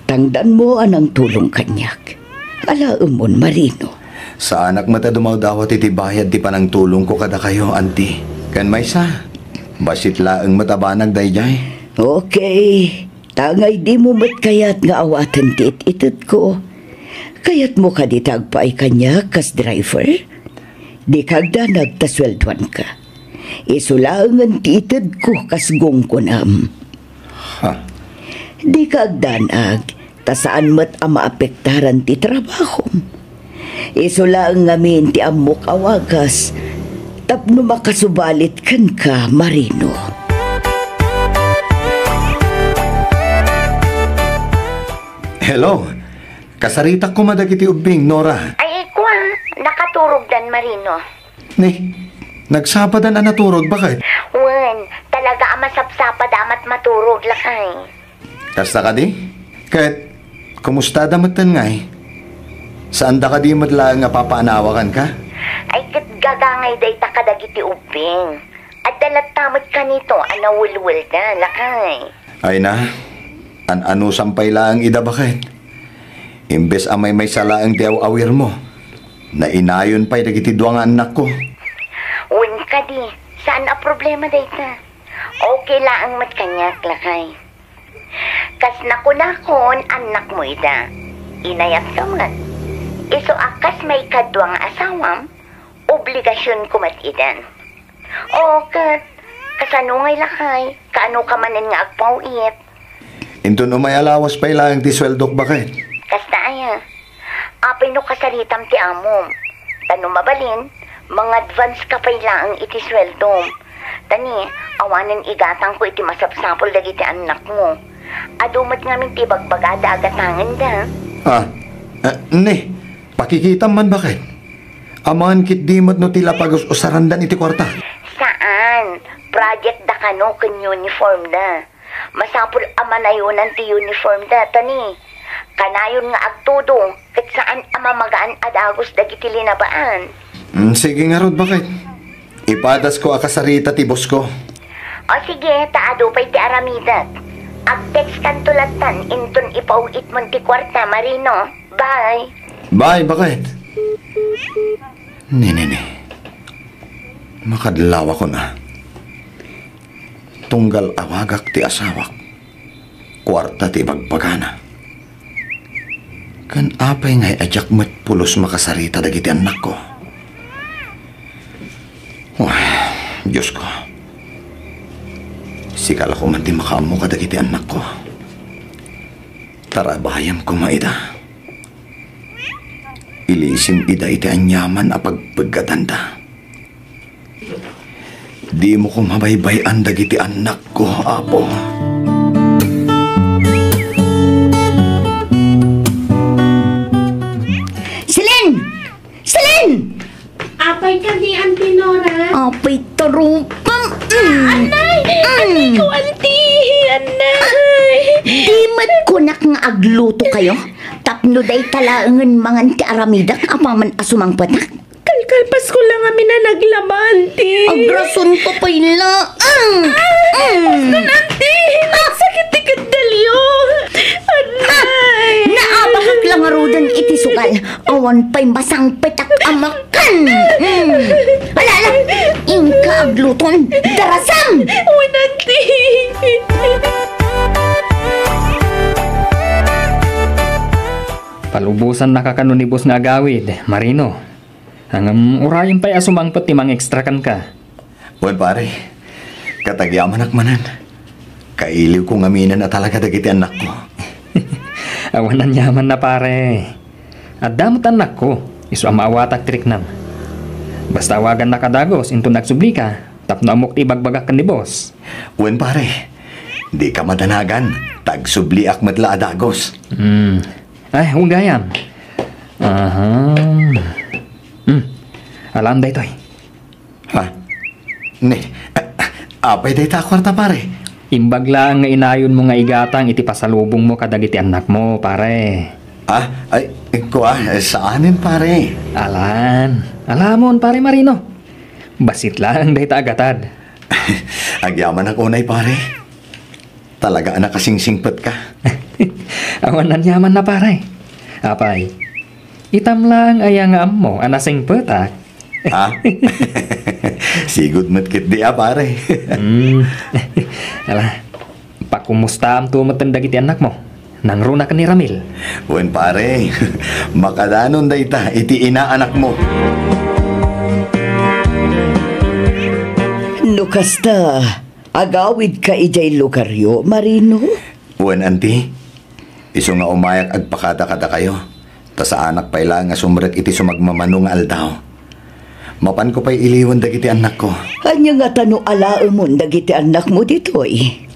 Tangdanmo a nangtulong kaniak. Alaemon, Marino. Saanak met a dumawdawat iti bayad ti panangtulongko kadakayo, Auntie. Ken maysa, bassit laeng met a banag daydiay. Okay. Tangay dimo met kayat nga awaten ti it-itedko. Kayatmo kadi ti agpaay kaniak kas driver? Dika agdanag ta sueldoanka. Isu laengen ti itedko kas gunggonam. Ha? Dika agdanag ta saan met a maapektaran ti trabahom. Isu laeng ngamin ti ammok a wagas tapno makasubalit kenka, Marino. Hello. Kasaritak koma dagiti ubbing, Nora. Ay, kua, nakaturogdan, Marino. Ni, nagsapadan a naturog, baket? Wen, talaga a masapsapada a mat-, maturog, lakay. Kasta kadi? Ket, kumustada metten ngay? Saanda kadi met laeng a papaanawakanka? Ay, ket gagangay dayta kadagiti ubbing. Adda latta met kanito a nawelwelda, lakay. Ay na, an-anusam pay laeng ida, baket. Imbes a maymaysa laeng ti aw-awirmo, nainayon pay dagiti dua nga annakko. Wen kadi, saan a problema dayta. Okay laeng met kaniak, lakay. Kas nakunakon, annakmo ida. Inayatko met. Isu a kas maikadua nga asawam, obligasionko met idan. Oo, ket kasano ngay, lakay? Kaanoka manen nga agpaw-it? Inton umay a lawas pay laeng ti sueldok, baket. Kasta aya? Apay no kasaritam ti amom? Ta no mabalin, mangadvance ka pay laeng iti sueldom. Ta ni, awanen igatangko iti masapsapul dagiti annakmo. Adu met ngamin ti ibagbagada a gatangenda. Ah, eh, ni, pakikitam man, baket. Amangan ketdi met no ti la pagus-usarandan iti kuarta. Saan? Project da kano ken uniform da. Masapul a manayonan ti uniform da, ta ni, kanayon nga agtudo, ket saan a mamagaan a dagus dagiti linabaan. Mm, sige ngarud, baket. Ipadasko a kasarita ti boss ko. O sige, ta adu pay ti aramidek. Agtextkanto lattan inton ipaw-itmon ti kuarta, Marino. Bye. Bye, baket. Ni, ni, ni. Makadlawakon a. Tunggal awagak ti asawak, kuarta ti ibagbagana. Ken apay ngay a diak met pulos makasarita dagiti annakko? Wah, Diosko. Sika la koma ti makaammo kadagiti annakko. Tarabayem koma ida. Ilisim ida iti aniaman a pagpeggatanda. Dimo koma baybay-an dagiti annakko, Apo. Celine! Celine! Apay kadi, Auntie Nora? Apay, tarupam. Mm. Anay! Mm. Anay ko, Auntie! Anay! Di met kunak nga agluto kayo? Tapno dayta laengen mangan ti aramidek apaman a sumangpetak? Kalkalpasko la ngamin a naglaba, Auntie. Agrason ko pay laeng. Ah! Mm. Basta, Auntie! Nagsakit ti keddalyo! Anay! Naabakak la ngaruden iti sugal. Awan pay masangpetak a makan. Mm. Ala, ala. Inka agluton. Darasam! Wen, Auntie. Palubosannaka kano ni boss nga agawid, Marino. Ngem urayem pay a sumangpet ti mangextra kenka. Wen, pare, ket agyamanak manen. Kailiwko ngaminen a talaga dagiti annakko. Awan aniamanna, pare. Adda met annakko, isu a maawatak ti riknam. Basta awagannaka dagus inton agsublika, tapno ammok ti ibagbagak ken ni boss. Wen, pare, dika madanagan, ta agsubliak met la a dagus. Hmm. Ay, wen gayam. Aha. Hmm. Alam daytoy. Ha? Ni, a-, apay dayta a kuarta, pare? Imbag laeng nga inayonmo nga igatang iti pasalubongmo kadagiti annakmo, pare. Ah, ay, kua, saanen, pare? Alan. Alamon, pare Marino. Bassit laeng dayta a gatad. Agyamanak unay, pare. Talaga a nakasingsingpetka. Awan aniamanna, pare. Apay, itam laeng aya nga ammo a nasingpetak? Ha? Sigud met ketdi a, pare. Hmm. Ala, pakumustaamto metten dagiti annakmo. Nangruna ken ni Ramil. Wen, pare, makadanon dayta iti inaanakmo. No kasta, agawidka idiay lugaryo, Marino? Wen, anti. Isu nga umayak agpakada kadakayo, ta saanak pay laeng a sumrek iti sumagmamano nga aldaw. Mapanko pay iliwen dagiti annakko. Ania ngata no alaemon dagiti annakmo ditoy?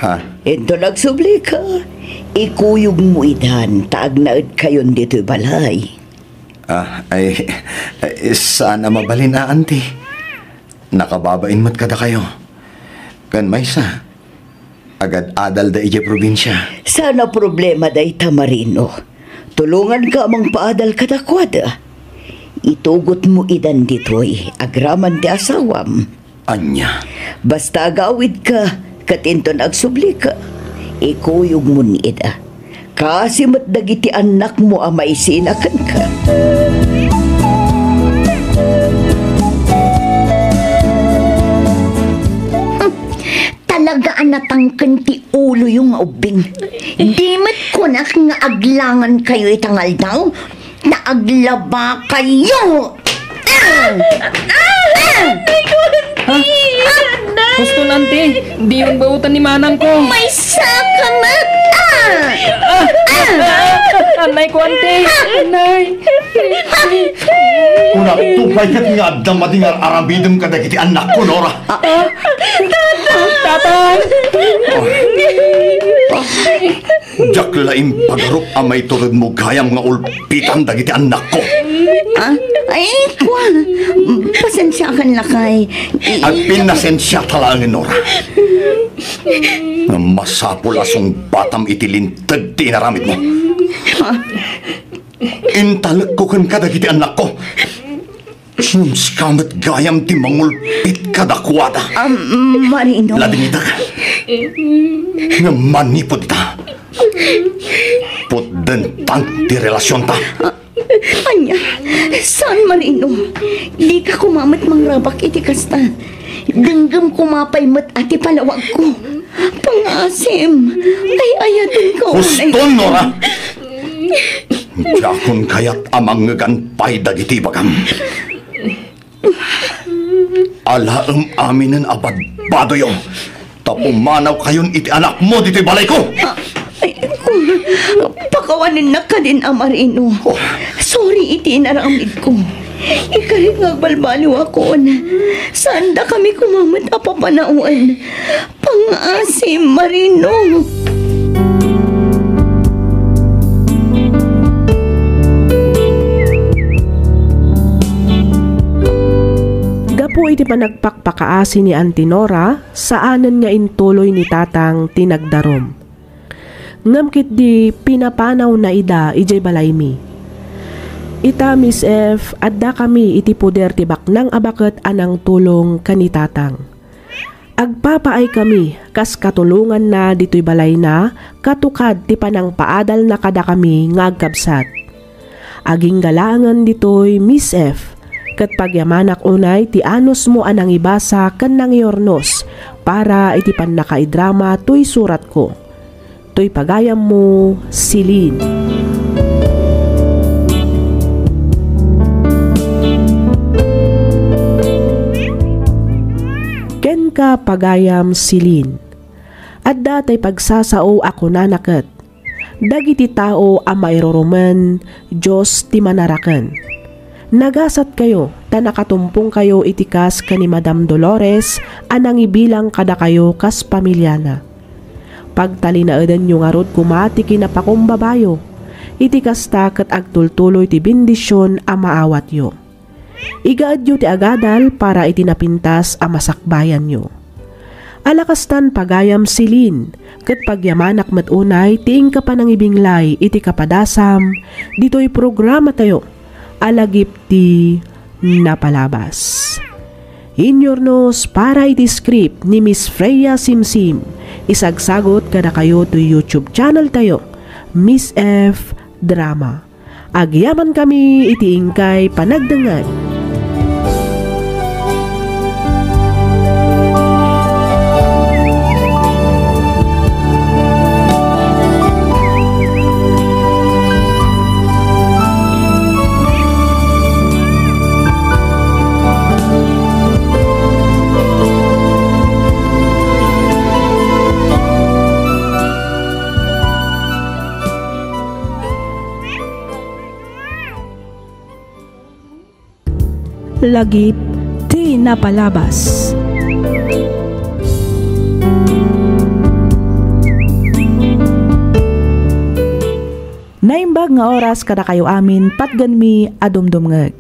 Ha? Inton agsublika, ikuyogmo idan ta agnaedkayon ditoy balay. Ah, ay, ay, saan a mabalin a, anti. Nakababain met kadakayo. Ken maysa, agad-adalda idiay probinsia. Saan a problema dayta, Marino. Tulonganka a mangpaadal kadakuada. Itugotmo idan ditoy agraman ti asawam. Ania? Basta agawidka, ket inton agsublika, ikuyogmon ida. Kaasi met dagiti annakmo a maisina kenka. Talaga a natangken ti uloyo nga ubbing. Di met kunak nga aglangankayo ita nga aldaw, ta aglabakayo. Ah! Ah! Ha? Huston, anti. Diyon baotan ni manangko. Maysa ka met. Ah! Ah! Anay ko, anti. Anay. Kunakto pay ket nga adda madi nga ar-aramidem kadagiti annakko, Nora. Tatang! Diak la impagarup a maituredmo gayam nga ulpitan dagiti annakko. Ah? Ay, kua. Pasensiakan, lakay. I- Agpinnasensiata laeng, Nora. Ngem masapul a sungbatam iti linteg ti inaramidmo. Ah? Intalekko kenka dagiti annakko. Ngem sika met gayam ti mangulpit kadakuada. Am, Marino. Ladingitek. Ngem manipud ita, putdentang ti relasionta. Ah, ania? Saan, Marino? Dika koma met mangrabak iti kasta. Denggem koma pay met a ti palawagko. Pangaasim. Ay-ayatenka unay. Huston, Nora! Diakon kayat a mangngegan pay dagiti ibagam. Alaem aminen a badbadoyo, ta pumanawkayon iti anakmo ditoy balayko. Ay, pakawanennak kadin a, Marino. Oh. Sorry iti inaramidko. Ikarik nga agbalbaliwakon. Saandakami koma met a papanawen. Pangaasim, Marino. Gapu iti panagpakpakaasi ni Auntie Nora, saanen nga intuloy ni Tatang ti nagdarum. Ngem ketdi pinapanawna ida idiay balaymi. Ita, Miss F, addakami iti poder ti baknang a baket a nangtulong ken ni Tatang. Agpapaaykami kas katulonganna ditoy balayna katukad ti panangpaadalna kadakami nga agkabsat. Agingga laengen ditoy, Miss F, ket pagyamanak unay ti anusmo a nangibasa ken nangiurnos para iti pannakaidrama toy suratko. Toy pagayammo, Celine. Kenka, pagayam Celine. Adda tay pagsasao a kunana ket, dagiti tao a mairurumen, Dios ti manaraken. Nagasatkayo ta nakatumpongkayo iti kas ken ni Madam Dolores a nangibilang kadakayo kas pamiliana. Pagtalinaedanyo ngarud koma ti kinapakumbabayo. Iti kasta, ket agtultuloy ti bendision a maawatyo. Igaedyo ti agadal para iti napintas a masakbayanyo. Ala kastan, pagayam Celine, ket pagyamanak met unay ti inka panangibinglay iti kapadasam ditoy programatayo a Lagip ti Napalabas. Inyurnos para iti script ni Miss Freya Simsim, isagsagut kadakayo toy YouTube channel tayo, Miss F Drama. Agyamankami iti inkay panagdengngeg. Lagip ti Napalabas. Naimbag nga oras kadakayo amin, patgenmi a dumdumngeg.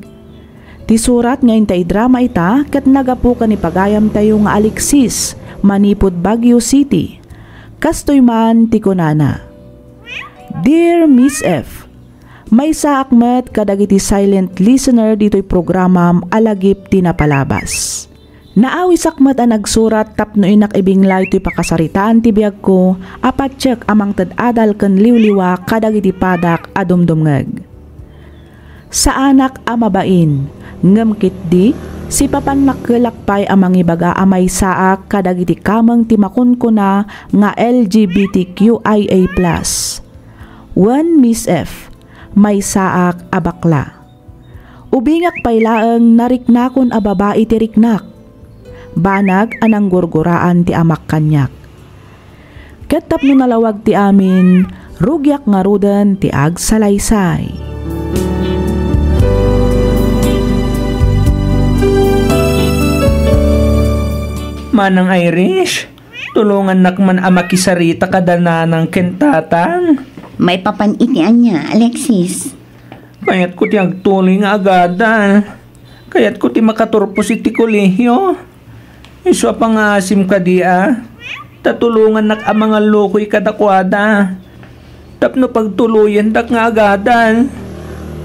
Ti surat nga inta idrama ita ket naggapu ken ni pagayamtayo nga Alexis, manipud Baguio City. Kastoy man ti kunana, Dear Miss F, maysaak met kadagiti silent listener ditoy programam a Lagip ti Napalabas. Naawisak met a nagsurat tapno innak ibinglay toy pakasaritaan ti biagko a patiek a mangted adal ken liwliwa kadagiti padak a dumdumngeg. Saanak a mabain, ngem ketdi, sipapan nakkelak pay a mangibaga a maysaak kadagiti kameng ti makunkuna nga L G B T Q I A plus. Wen, Miss F, maysaak a bakla. Ubingak pay laeng nariknakon a babai ti riknak. Banag a nanggurguraan ti amak kaniak. Ket tapno nalawag ti amin, rugiak ngaruden ti agsalaysay. Manang Irish, tulongannak man a makisarita kada nanang ken tatang. Maipapan iti ania, Alexis? Kayatko ti agtuloy nga agadal. Kayatko ti makaturpos iti kolehio. Isu a pangaasim kadi a, ta tulongannak a mangallukoy kadakuada tapno pagtuloyendak nga agadal.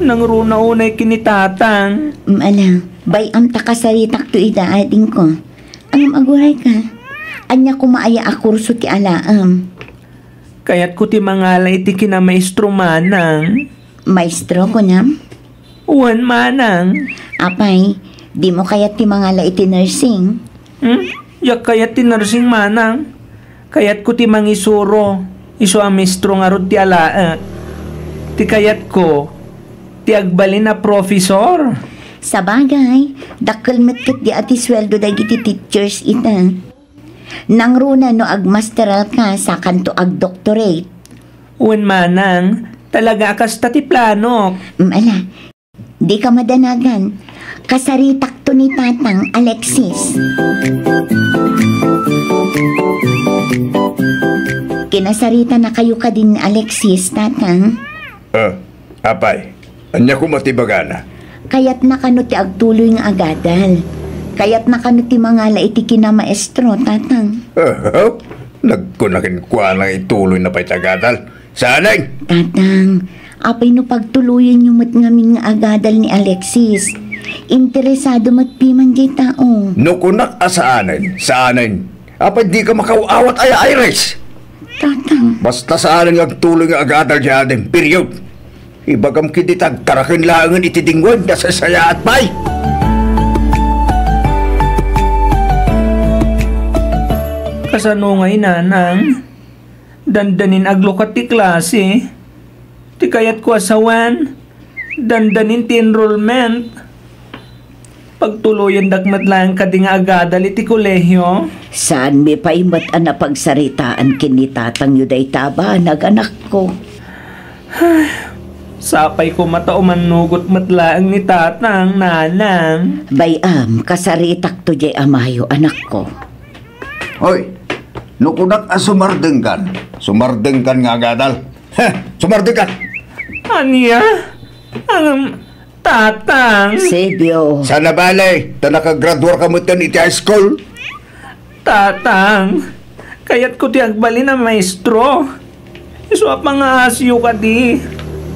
Nangruna unay ken ni Tatang. Mm, ala, bay-am ta kasaritakto ida, adingko. Ngem agurayka, ania koma aya a kurso ti alaem? Kayatko ti mangala iti kinamaestro, manang. Maestro, kunam? Wen, manang. Apay, dimo kayat ti mangala iti nursing? Hmm? Diak kayat ti nursing, manang. Kayatko ti mangisuro, isu a maestro ngarud ti alaek. Ti kayatko, ti agbalin a professor. Sabagay, dakkel met ketdi a ti sueldo dagiti teachers ita. Nangruna no agmasteralka, sakanto agdoctorate. Wen, manang, talaga a kasta ti planok. Mm, ala, dika madanagan. Kasaritakto ni Tatang, Alexis. Kinasaritanakayo kadin ni Alexis, Tatang? Ah, apay, ania koma ti ibagana? Kayatna kano ti agtuloy nga agadal? Kayatna kano ti mangala iti kinamaestro, Tatang? Ah, nagkuna kenkuana nga ituloyna pay ti agadal. Saanen? Tatang, apay no pagtuloyenyo met ngamin nga agadal ni Alexis? Interesado met piman diay tao. No kunak a saanen, saanen. Apay dika makaw-awat aya, Iris? Tatang. Basta saanen nga agtuloy nga agadal diay adim. Period. Ibagam ketdi ta agkaraken laengen iti dingwen, nasasayaat pay. Kasano ngay, nanang? Dandanin aglukat ti klase. Ti kayatko a sawen, dandanin ti enrollment. Pagtuloyendak met laeng kadi nga agadal iti kolehio. Saanmi pay met a napagsaritaan ken ni tatangyo dayta a banag, anakko. Sapay koma ta umannugot met laeng ni tatang, nanang. Bay-am, kasaritakto diay amayo, anakko. Hoy, no kunak a sumardengkan, sumardengkan nga agadal. Heh, sumardengkan! Ania? Ang tatang? Sebio. Saan a bale, ta nakagraduarka metten iti high school. Tatang, kayatko ti agbalin a maestro. Isu a pangaasiyo kadi,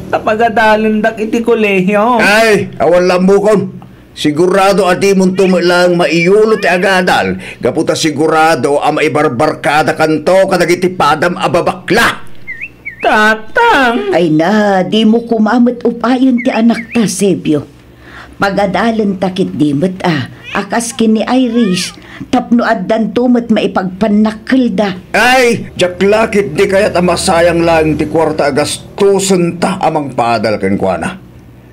ta pagadalendak iti kolehio. Ay, awan la ammokon. Sigurado a dimonto met laeng maiyulo ti agadal, gapu ta sigurado a maibarbarkadakanto kadagiti padam a babakla. Tatang! Ay na, dimo koma met upayen ti anakta, Sebio. Pagadalenta ketdi met a, a kas ken ni Iris, tapno addanto met maipagpannakkelda. Ay, diak la ketdi kayat a masayang laeng ti kuarta a gastosenta a mangpaadal kenkuana.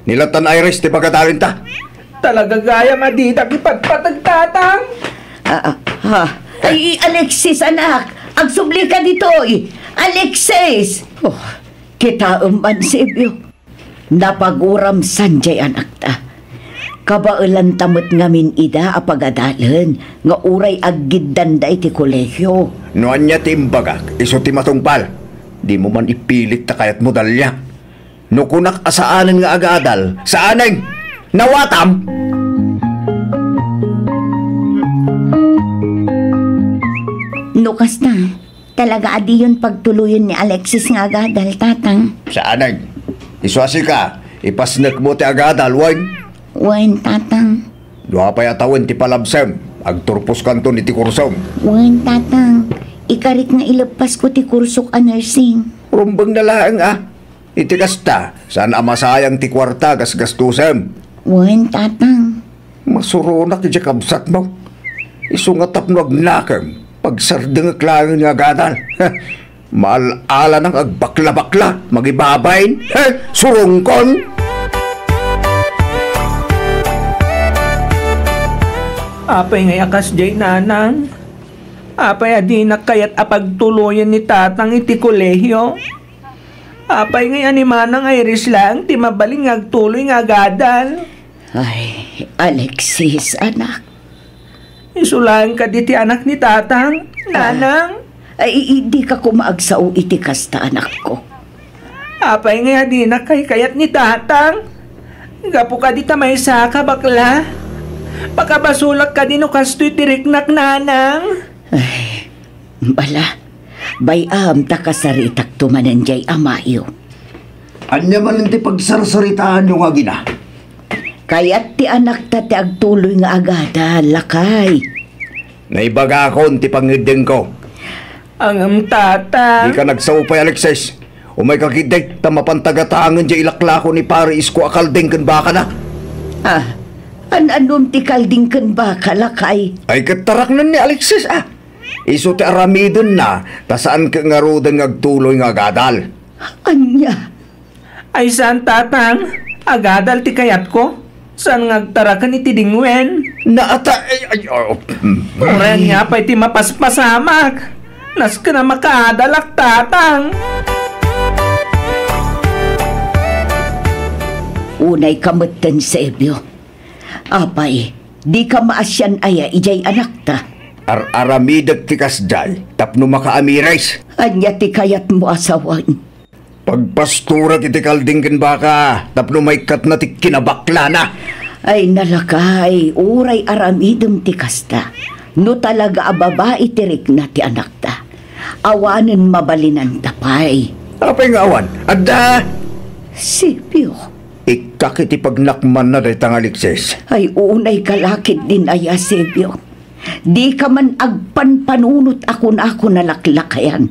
Ni latan Iris ti pagadalenta. Talaga gayam a didak ipatpateg, tatang? Ah, ah, ha? Ay, Alexis, anak! Agsubli ka ditoy! Alexis! Oh, kitaem man, Sebio. Napaguram san diay anakta. Kabaelanta met ngamin ida a pagadalen nga uray aggiddanda iti kolehio. No ania ti imbagak, isu ti matungpal. Dimo man ipilit ta kayatmo, Dalia. No kunak a saanen nga agadal, saanen! Nawatam! No kasta, talaga a diyon pagtuloyen ni Alexis nga agadal, tatang. Saanen! Isu a sika, ipasnekmo ti agadal, wen? Wen, tatang. Dua pay a tawen ti palabsem, agturposkanton iti kursom. Wen, tatang. Ikarik nga ileppasko ti kursok a nursing. Rumbeng na laeng, a. Iti kasta, saan a masayang ti kuarta a gasgastosem. Wen, tatang. Masuronak idiay kabsatmo. Isu nga tapno agnakem, pagsardengek laeng nga agadal. Maal-alanak agbakla-bakla, magibabain. He, surongkon! Apay ngay a kasdiay, nanang? Apay a dinak kayat a pagtuloyen ni tatang iti kolehio? Apay ngay a ni Manang Iris laeng ti mabalin nga agtuloy nga agadal? Ay, Alexis, anak. Isu laeng kadi ti anak ni tatang, nanang? Ay, i-, i-, dika koma agsao iti kasta, anakko. Apay ngay a dinak kaykayat ni tatang? Gapu kadi ta maysaka, bakla? Pakabasolak kadi no kastoy ti riknak, nanang? Ay, bala, bay-am ta kasaritakto manen diay amayo. Ania manen ti pagsarsaritaanyo nga agina? Kayat ti anakta ti agtuloy nga agadal, lakay. Naibagakon ti pangngeddengko. Ngem, Tatang. Dika nagsao pay, Alexis. Umayka ketdi, ta mapanta gatangen diay ilaklako ni Pare Isko a kalding ken bakana. Ah, an-anom ti kalding ken baka, lakay? Ay, ket taraknen ni Alexis, ah. Isu ti aramidenna, ta saan ket ngaruden nga agtuloy nga agadal. Ania? Ay, saan, Tatang. Agadal ti kayatko. Saan nga agtaraken iti dingwen? Naata, ay, ay, oh, mm. Uray ania pay ti mapaspasamak. Nasken a makaadalak, Tatang. Unayka metten, Sebio. Apay, dika maasian aya idiay anakta? Ar-aramidek ti kasdiay tapno makaamiris. Ania ti kayatmo a sawen? Pagpasturek iti kalding ken baka tapno maikkatna ti kinabaklana. Ay, nalakay, uray aramidem ti kasta. No talaga a babai ti rikna ti anakta, awanen mabalinanta pay. Apay nga awan? Adda! Sebio. Ikkak iti pagnakmanna dayta nga Alexis. Ay, unayka la ketdin aya, Sebio. Dika man agpanpanunot a kunako nalaklakayan.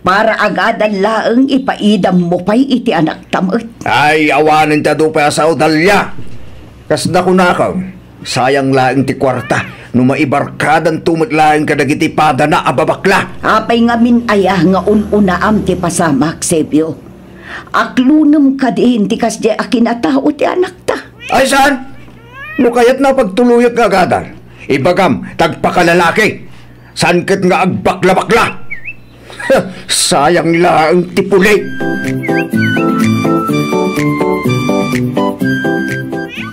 Para agadal laeng ipaidammo pay iti anakta met. Ay, awanen ti adu pay a sao, Dalia. Kasla kunakem, sayang laeng ti kuarta no maibarkadanto met laeng kadagiti padana a babakla. Apay ngamin aya nga un-unaam ti pasamak, Sebio? Aklonem kadin ti kasdiay a kinatao ti anakta. Ay, saan? No kayatna a pagtuloyak nga agadal, ibagam ta agpakalalaki. Saan ket nga agbaklabakla? Sayang laeng ti puli.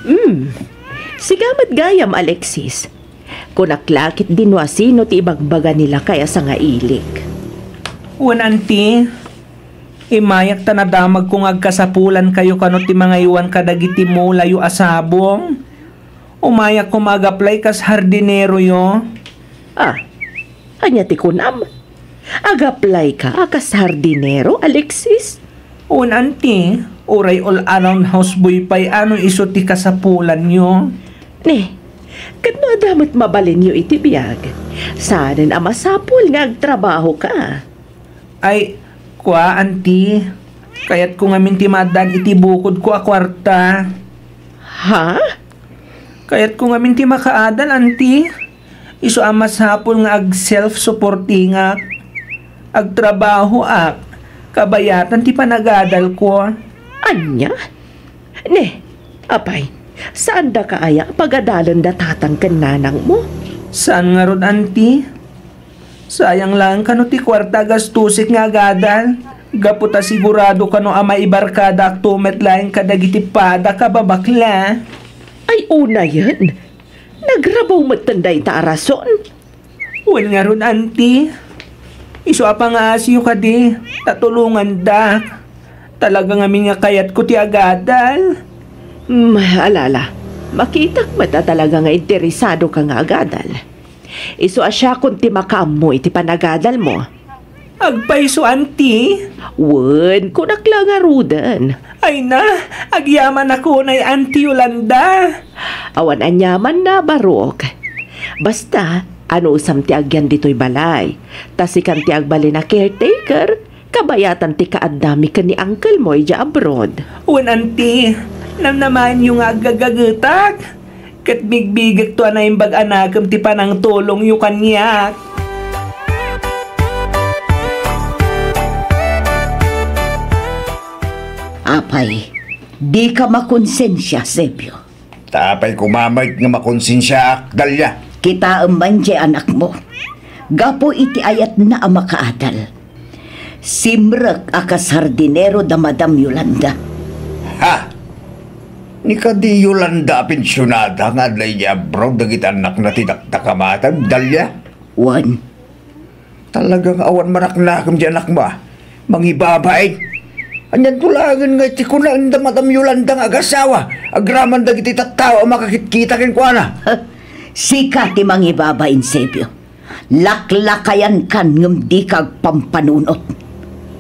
Hmm. Sika met gayam, Alexis. Kunak la ketdin no asino ti ibagbaga ni lakay a sangailik. Wen, Anti, immayak ta nadamagko nga agkasapulankayo kano ti mangaywan kadagiti mulayo a sabong. Umayak koma ag-apply kas hardineroyo. Ah, ania ti kunam? Ag-apply ka a kas hardinero, Alexis? Wen, Anti, uray all-around houseboy pay a no isu ti kasapulanyo. Ne, ket no adda met mabalinyo iti biag, saanen a masapul nga agtrabahoka. Ay, kua, Anti, kayatko ngamin ti maaddaan iti bukodko a kuarta. Ha? Kayatko ngamin ti makaadal, Anti. Isu a masapul nga ag-self-supportingak. Agtrabahoak, kabayatan ti panagadalko. Ania? Ne, apay, saandaka aya a pagadalen da tatang ken nanangmo? Saan ngarud, Anti. Sayang laeng kano ti kuarta a gastosek nga agadal, gapu ta sigurado kano a maibarkadaakto met laeng kadagiti padak a babakla. Ay, unayen, nagrabaw metten dayta a rason. Wen ngarud, Anti. Isu a pangaasiyo kadi, ta tulongandak. Talaga ngamin nga kayatko ti agadal. Hmm, ala, ala. Makitak met a talaga nga interesadoka nga agadal. Isu a siakon ti makaammo iti panagadalmo. Agpayso, Anti? Wen, kunak la ngaruden. Ay na, agyamanak unay, Anti Yolanda. Awan aniamanna, barok. Basta, anusam ti agyan ditoy balay. Ta sikan ti agbalin a caretaker, kabayatan ti kaaddami ken ni uncle-mo idiay abroad. Wen, Anti, namnamaenyo nga aggagagetak. Ket bigbigekto a naimbag a nakem ti panangtulongyo kaniak. Apay, dika makonsensia, Sebio. Ta apay koma met nga makonsensiaak, Dalia? Kitaem man diay anakmo. Gapu iti ayatna a makaadal, simrek a kas hardinero da Madam Yolanda. Ha? Ni kadi Yolanda a pensionada nga adda idiay abroad dagiti annakna ti dakdakamatem, Dalia? Wen. Talaga nga awan manaknakem diay anakmo, a? Mangibabain. Anianto laengen nga iti kunaen da Madam Yolanda nga agasawa, agraman dagiti tattao a makakitkita kenkuana? Sika ti mangibabain, Sebio. Laklakayankan ngem dika agpampanunot.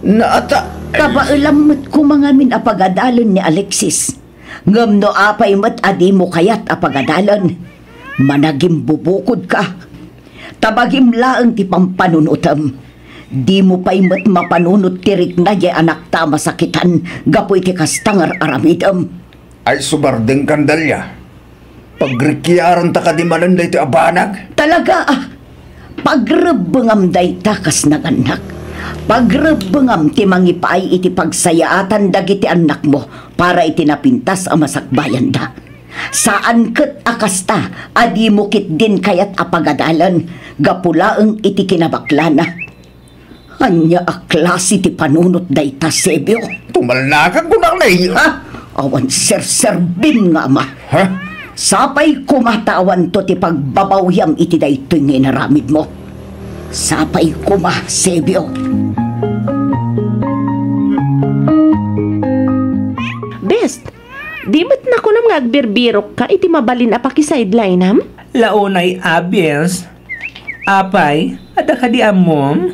Naata, Kabaelam met koma ngamin a pagadalen ni Alexis. Ngem no apay met a dimo kayat a pagadalen, managimbubukodka. Tabagim laeng ti pampanunotem. Dimo pay met mapanunot ti rikna diay anakta a masakitan gapu iti kasta nga ar-aramidem. Ay, subardengkan, Dalia. Pagrikiaranta kadi manen daytoy a banag? Talaga, ah. Pagrebbengam dayta kas nagannak. Pagrebbengam ti mangipaay iti pagsayaatan dagiti annakmo para iti napintas a masakbayanda. Saan ket a kasta a dimo ketdin kayat a pagadalen gapu laeng iti kinabaklana. Ania a klase ti panunot dayta, Sebio? Tumalnakan, kunak, nay. Ha? Awan serserbim nga ama. Ha? Sapay koma ta awanto ti pagbabawiam iti daytoy nga inaramidmo. Sapay koma, Sebio. Bes, di met nakunam nga agbirbirokka iti mabalin a pakisidelinam? Launay a, Bes. Apay, adda kadi ammom?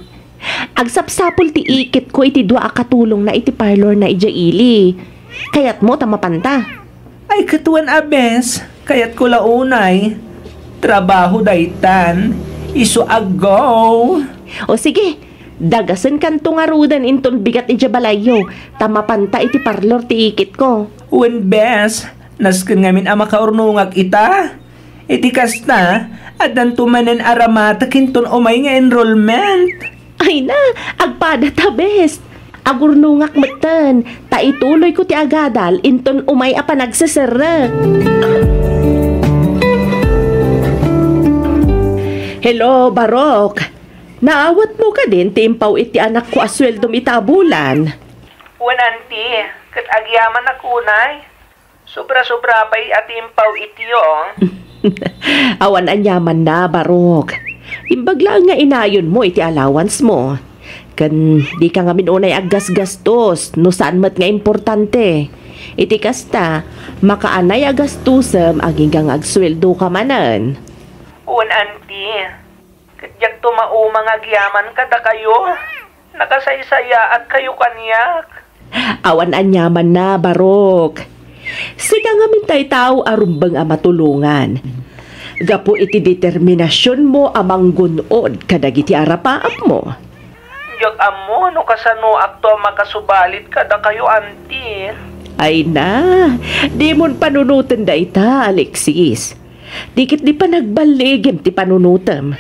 Agsapsapul ti iketko iti dua a katulongna iti parlorna idiay ili. Kayatmo ta mapanta? Ay, ket wen a, Bes. Kayatko la unay. Trabaho daytan. Isu a go. O sige, dagasenkanto ngaruden inton bigat idiay balayyo, ta mapanta iti parlor ti iketko. Wen, Bes. Nasken ngamin a makaurnongak ita. Iti kasta, addanto manen a ramatek inton umay nga enrollment. Ay na, agpada ta, Bes. Agurnongak metten, ta ituloyko ti agadal inton umay a panagseserrek. Hello, Barok. Naawatmo kadin ti impaw iti anakko a sueldom ita a bulan? Wen, Auntie, ket agyamanak unay. Sobra-sobra pay a ti impaw iti, oh. Awan aniamanna, Barok. Imbag laeng nga inayonmo iti allowance mo. Ken dika ngamin unay aggasgastos no saan met nga importante. Iti kasta, makaanay a gastosem agingga nga agsueldoka manen. Wen, Auntie. Ket diakto mauma nga agyaman kadakayo. Nakasaysayaatkayo kaniak. Awan aniamanna, Barok. Sika ngamin tay tao a rumbeng a matulongan. Gapu iti determinasionmo a manggun-od kadagiti arapaapmo. Diak ammo no kasanoakto a makasubalit kadakayo, Auntie. Ay na, dimon panunoten dayta, Alexis. Di ketdi panagballigem ti panunotem.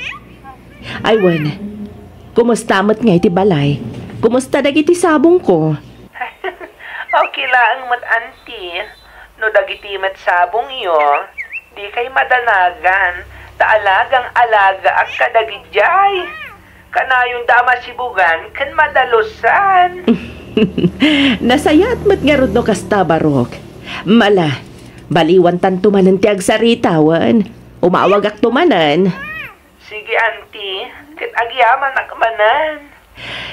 Ay wen, kumusta met nga iti balay? Kumusta dagiti sabongko? Okay laeng met, Auntie. No dagiti met sabongyo, dikay madanagan, ta alagang-alagaak kadagidiay. Kanayonda a masibugan ken madalusan. Nasayaat met ngarud no kasta, Barok. Mala, baliwantanto manen ti agsarita wen umawagakto manen. Sige, Auntie, ket agyamanak manen.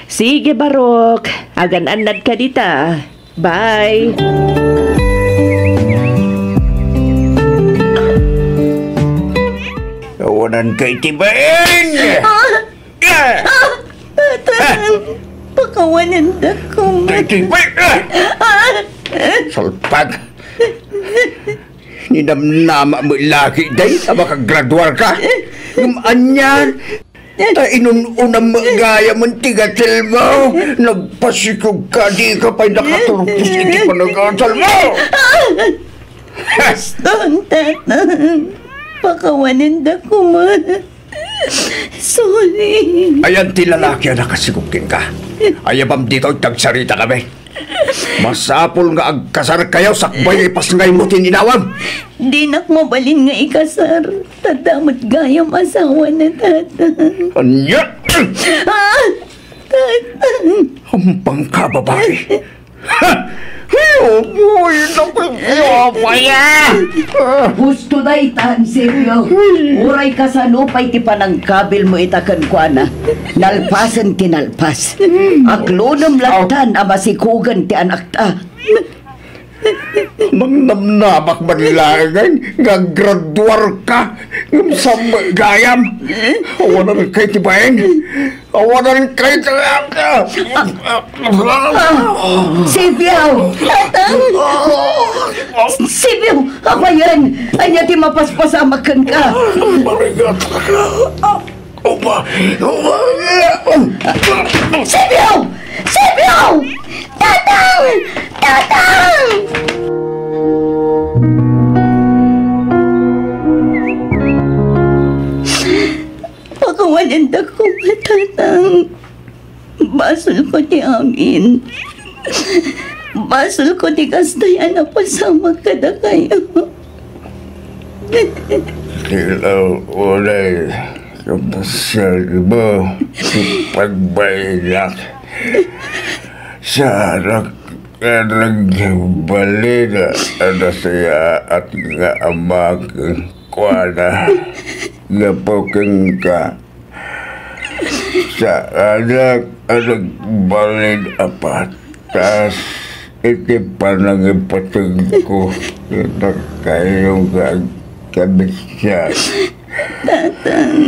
Sige, Barok. Agan-annadka dita. Bye. Awanan kay ti bain! Ah! Ah! Ah! Tatang, pakawanendak koma. Kay ti bain! Ah! Ah! Salpag! Ninamnama met lagi, day, a makagraduar ka. Ngem anian, ta inun-unam met gayam ti gatil mo. Nagpasikog ka, di ka pay nakaturpos iti panagasal mo. Baston, Tatang. Pakawanendak koma. Sorry. Ayan ti lalaki a nakasigog kenka. Ayabam ditoy ti agsarita kami. Masapul nga agkasarkayo sakbay nga ipasngaymo ti inawam. Dinak mabalin nga ikasar. Tadda met gayam asawa na, Tatang. Ania? Ah! Tatang. Ampangka, babai. Ha! Ay, oy, naku, oy, ah! Husto daytan, Sergio. Uray kasano pay ti panangkabilmo ita kenkuana, nalpasen ti nalpas. Aklonem lattan a masikugen ti anakta. Nangnamnamak man laengen nga aggraduar ka. Ngem sabbek gayam. Awanan kay ti bain. Awanan kay ti... Ah, Sipyo! Tatang! Sipyo! Apayen! Ania ti mapaspasamak kenka? Marigat. Upa! Upa! Sipyo! Sipyo! Tatang! Tatang! Pakawanendakon, Tatang. Basolko ti amin. Basolko ti kastoy a napasamak kadakayo. Ti law-, unay, kapasyalmo ti pagbainak. Saanak nga nagbalin a nasayaat nga ama kenkuana. Gapu kenka, saanak a nagbalin a patas iti panangipatengko kadakayo nga agkabsiat. Tatang.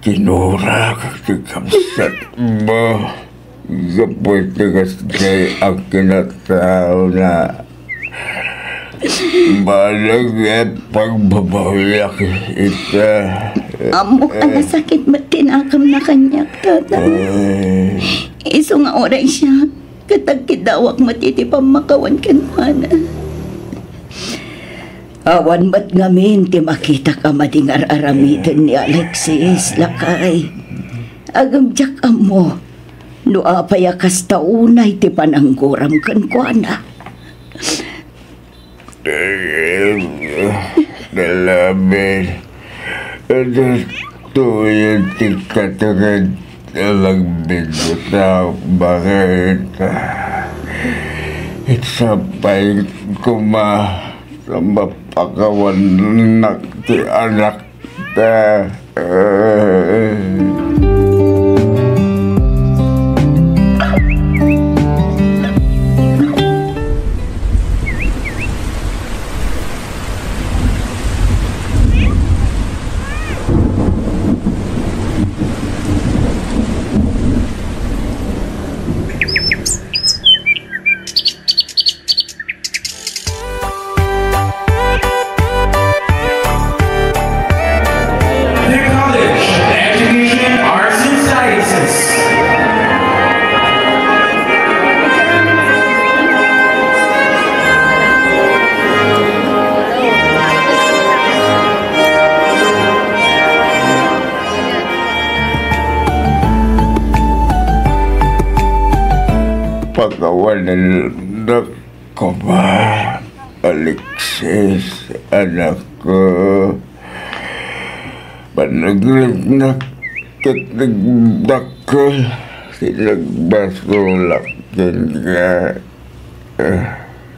Kinurak ti kabsatmo gapu iti kasdiay a kinataona. Baleg nga pagbabawiak ita. Ammok a nasakit met ti nakemna kaniak, Tatang. Ay. Isu nga uray siak, ket agkiddawak met iti pammakawan kenkuana. Awan met ngamin ti makitak a madi nga ar-aramiden ni Alexis, lakay. Ngem diak ammo no apay a kasta unay ti panangguram kenkuana. Nalamin. Daytoy ti katunged ti nagbiddutna, bakit? Sapay koma ta mapakawanak ti anakta. The College of Education, Arts and Sciences. Pakawanennak koma, Alexis, anakko. Panagriknak ket nagdakkel ti nagbasolak kenka.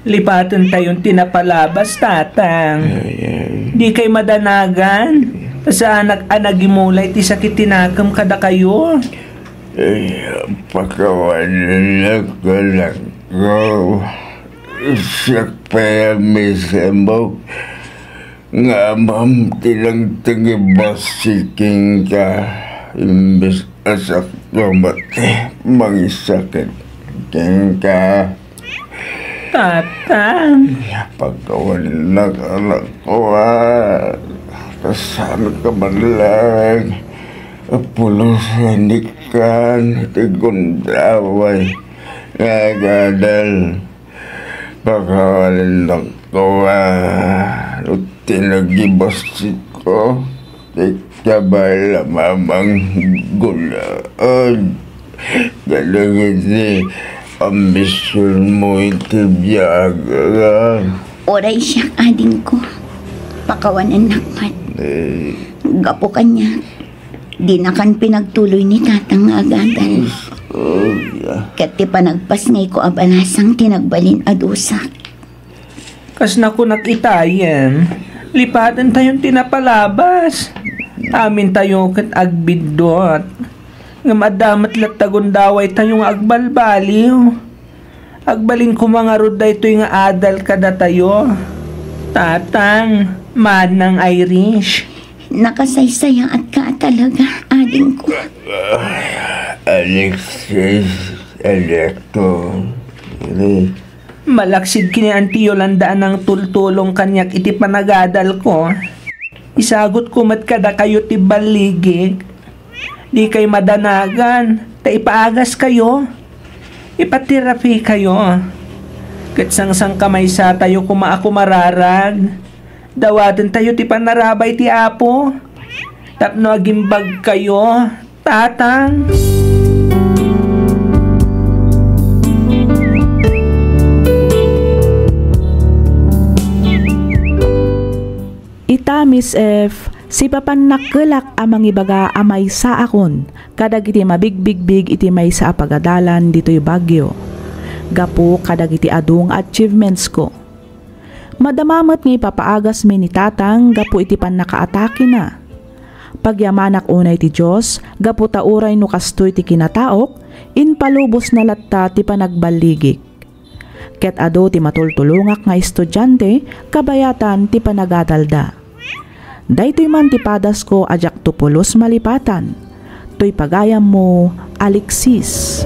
Lipatentayon ti napalabas, Tatang. Ay, ay. Dikay madanagan. Saanak a nagimulay ti sakit ti nakem kadakayo. Ay, pakawanennak, anakko. Siak pay a mismo nga amam ti nagteng ibassit kenka, imbes a sakto met ti mangisakit kenka. Tatang. Pakawanennak, anakko, a. Ta saanka man laeng a pulosen ni Kan iti gundaway nga agadal. Pakawanennak koma no ti nagibassit ko ti kabael a mamang gulaod kadagiti ambisionmo iti biag. Uray siak, adingko. Pakawanennak met. Eh. Gapu kaniak, dinakan pinagtuloy ni Tatang nga agadal. Oh, yeah. Ket ti panagpasngayko a balasang ti nagbalin a dusak. Kas nakunak itayen, lipatentayon ti napalabas. Amintayo ket agbiddut. Ngem adda met latta gundawaytayo nga agbalbaliw. Agbalin koma ngarud daytoy nga adal kadatayo. Tatang, Manang Irish. Nakasaysayaatka a talaga, adingko. Alexis, Electro, Rick. Malaksid ken ni Auntie Yolanda a nangtultulong kaniak iti panagadalko. Isagutko met kadakayo ti balligik. Dikay madanagan, ta ipaagaskayo. Ipaterapikayo. Ket sangsangkamaysatayo koma a kumararag. Dawatentayo ti panarabay ti Apo tapno agimbagkayo, Tatang. Ita, Miss F, sipapan nakkelak a mangibaga a maysaakon kadagiti mabigbigbig iti maysa a pagadalan ditoy Baguio, gapu kadagiti adu nga achievementsko. Madama met nga ipapaagasmi ni Tatang gapu iti pannakaatakena. Pagyamanak unay ti Dios gapu ta uray no kastoy ti kinataok, impalubosna latta ti panagballigik. Ket adu ti matultulongak nga estudiante kabayatan ti panagadalda. Daytoy man ti padasko a diakto pulos malipatan. Toy pagayammo, Alexis.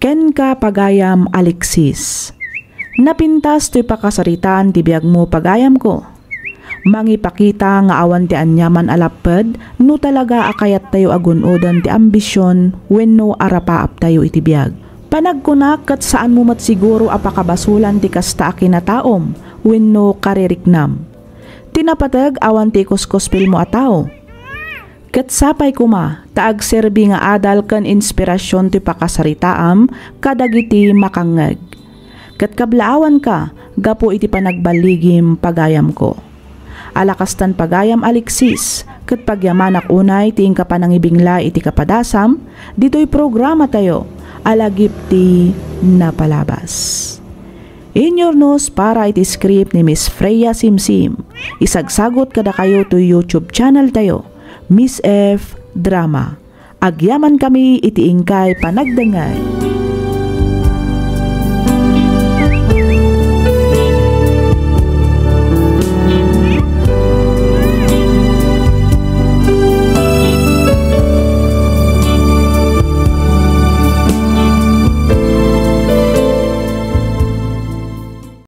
Kenka, pagayam Alexis. Napintas toy pakasaritaan ti biagmo, pagayamko. Mangipakita nga awan ti aniaman a lapped no talaga a kayattayo a gun-oden ti ambision wenno arapaaptayo iti biag. Panagkunak ket saanmo met siguro a pakabasolan ti kasta a kinataom wenno kaririknam. Ti napateg, awan ti ikuskuspilmo a tao. Ket sapay koma ta agserbi nga adal ken inspirasion ti pakasaritaam kadagiti makangngeg. Ket kablaawanka gapu iti panagballigim, pagayamko. Ala kastan, pagayam Alexis, ket pagyamanak unay ti inka panangibingla iti kapadasam ditoy programatayo a Lagip ti Napalabas. Inyurnos para iti script ni Miss Freya Simsim. Isagsagut kadakayo toy YouTube channel tayo, Miss F Drama. Agyamankami iti inkay panagdengngeg.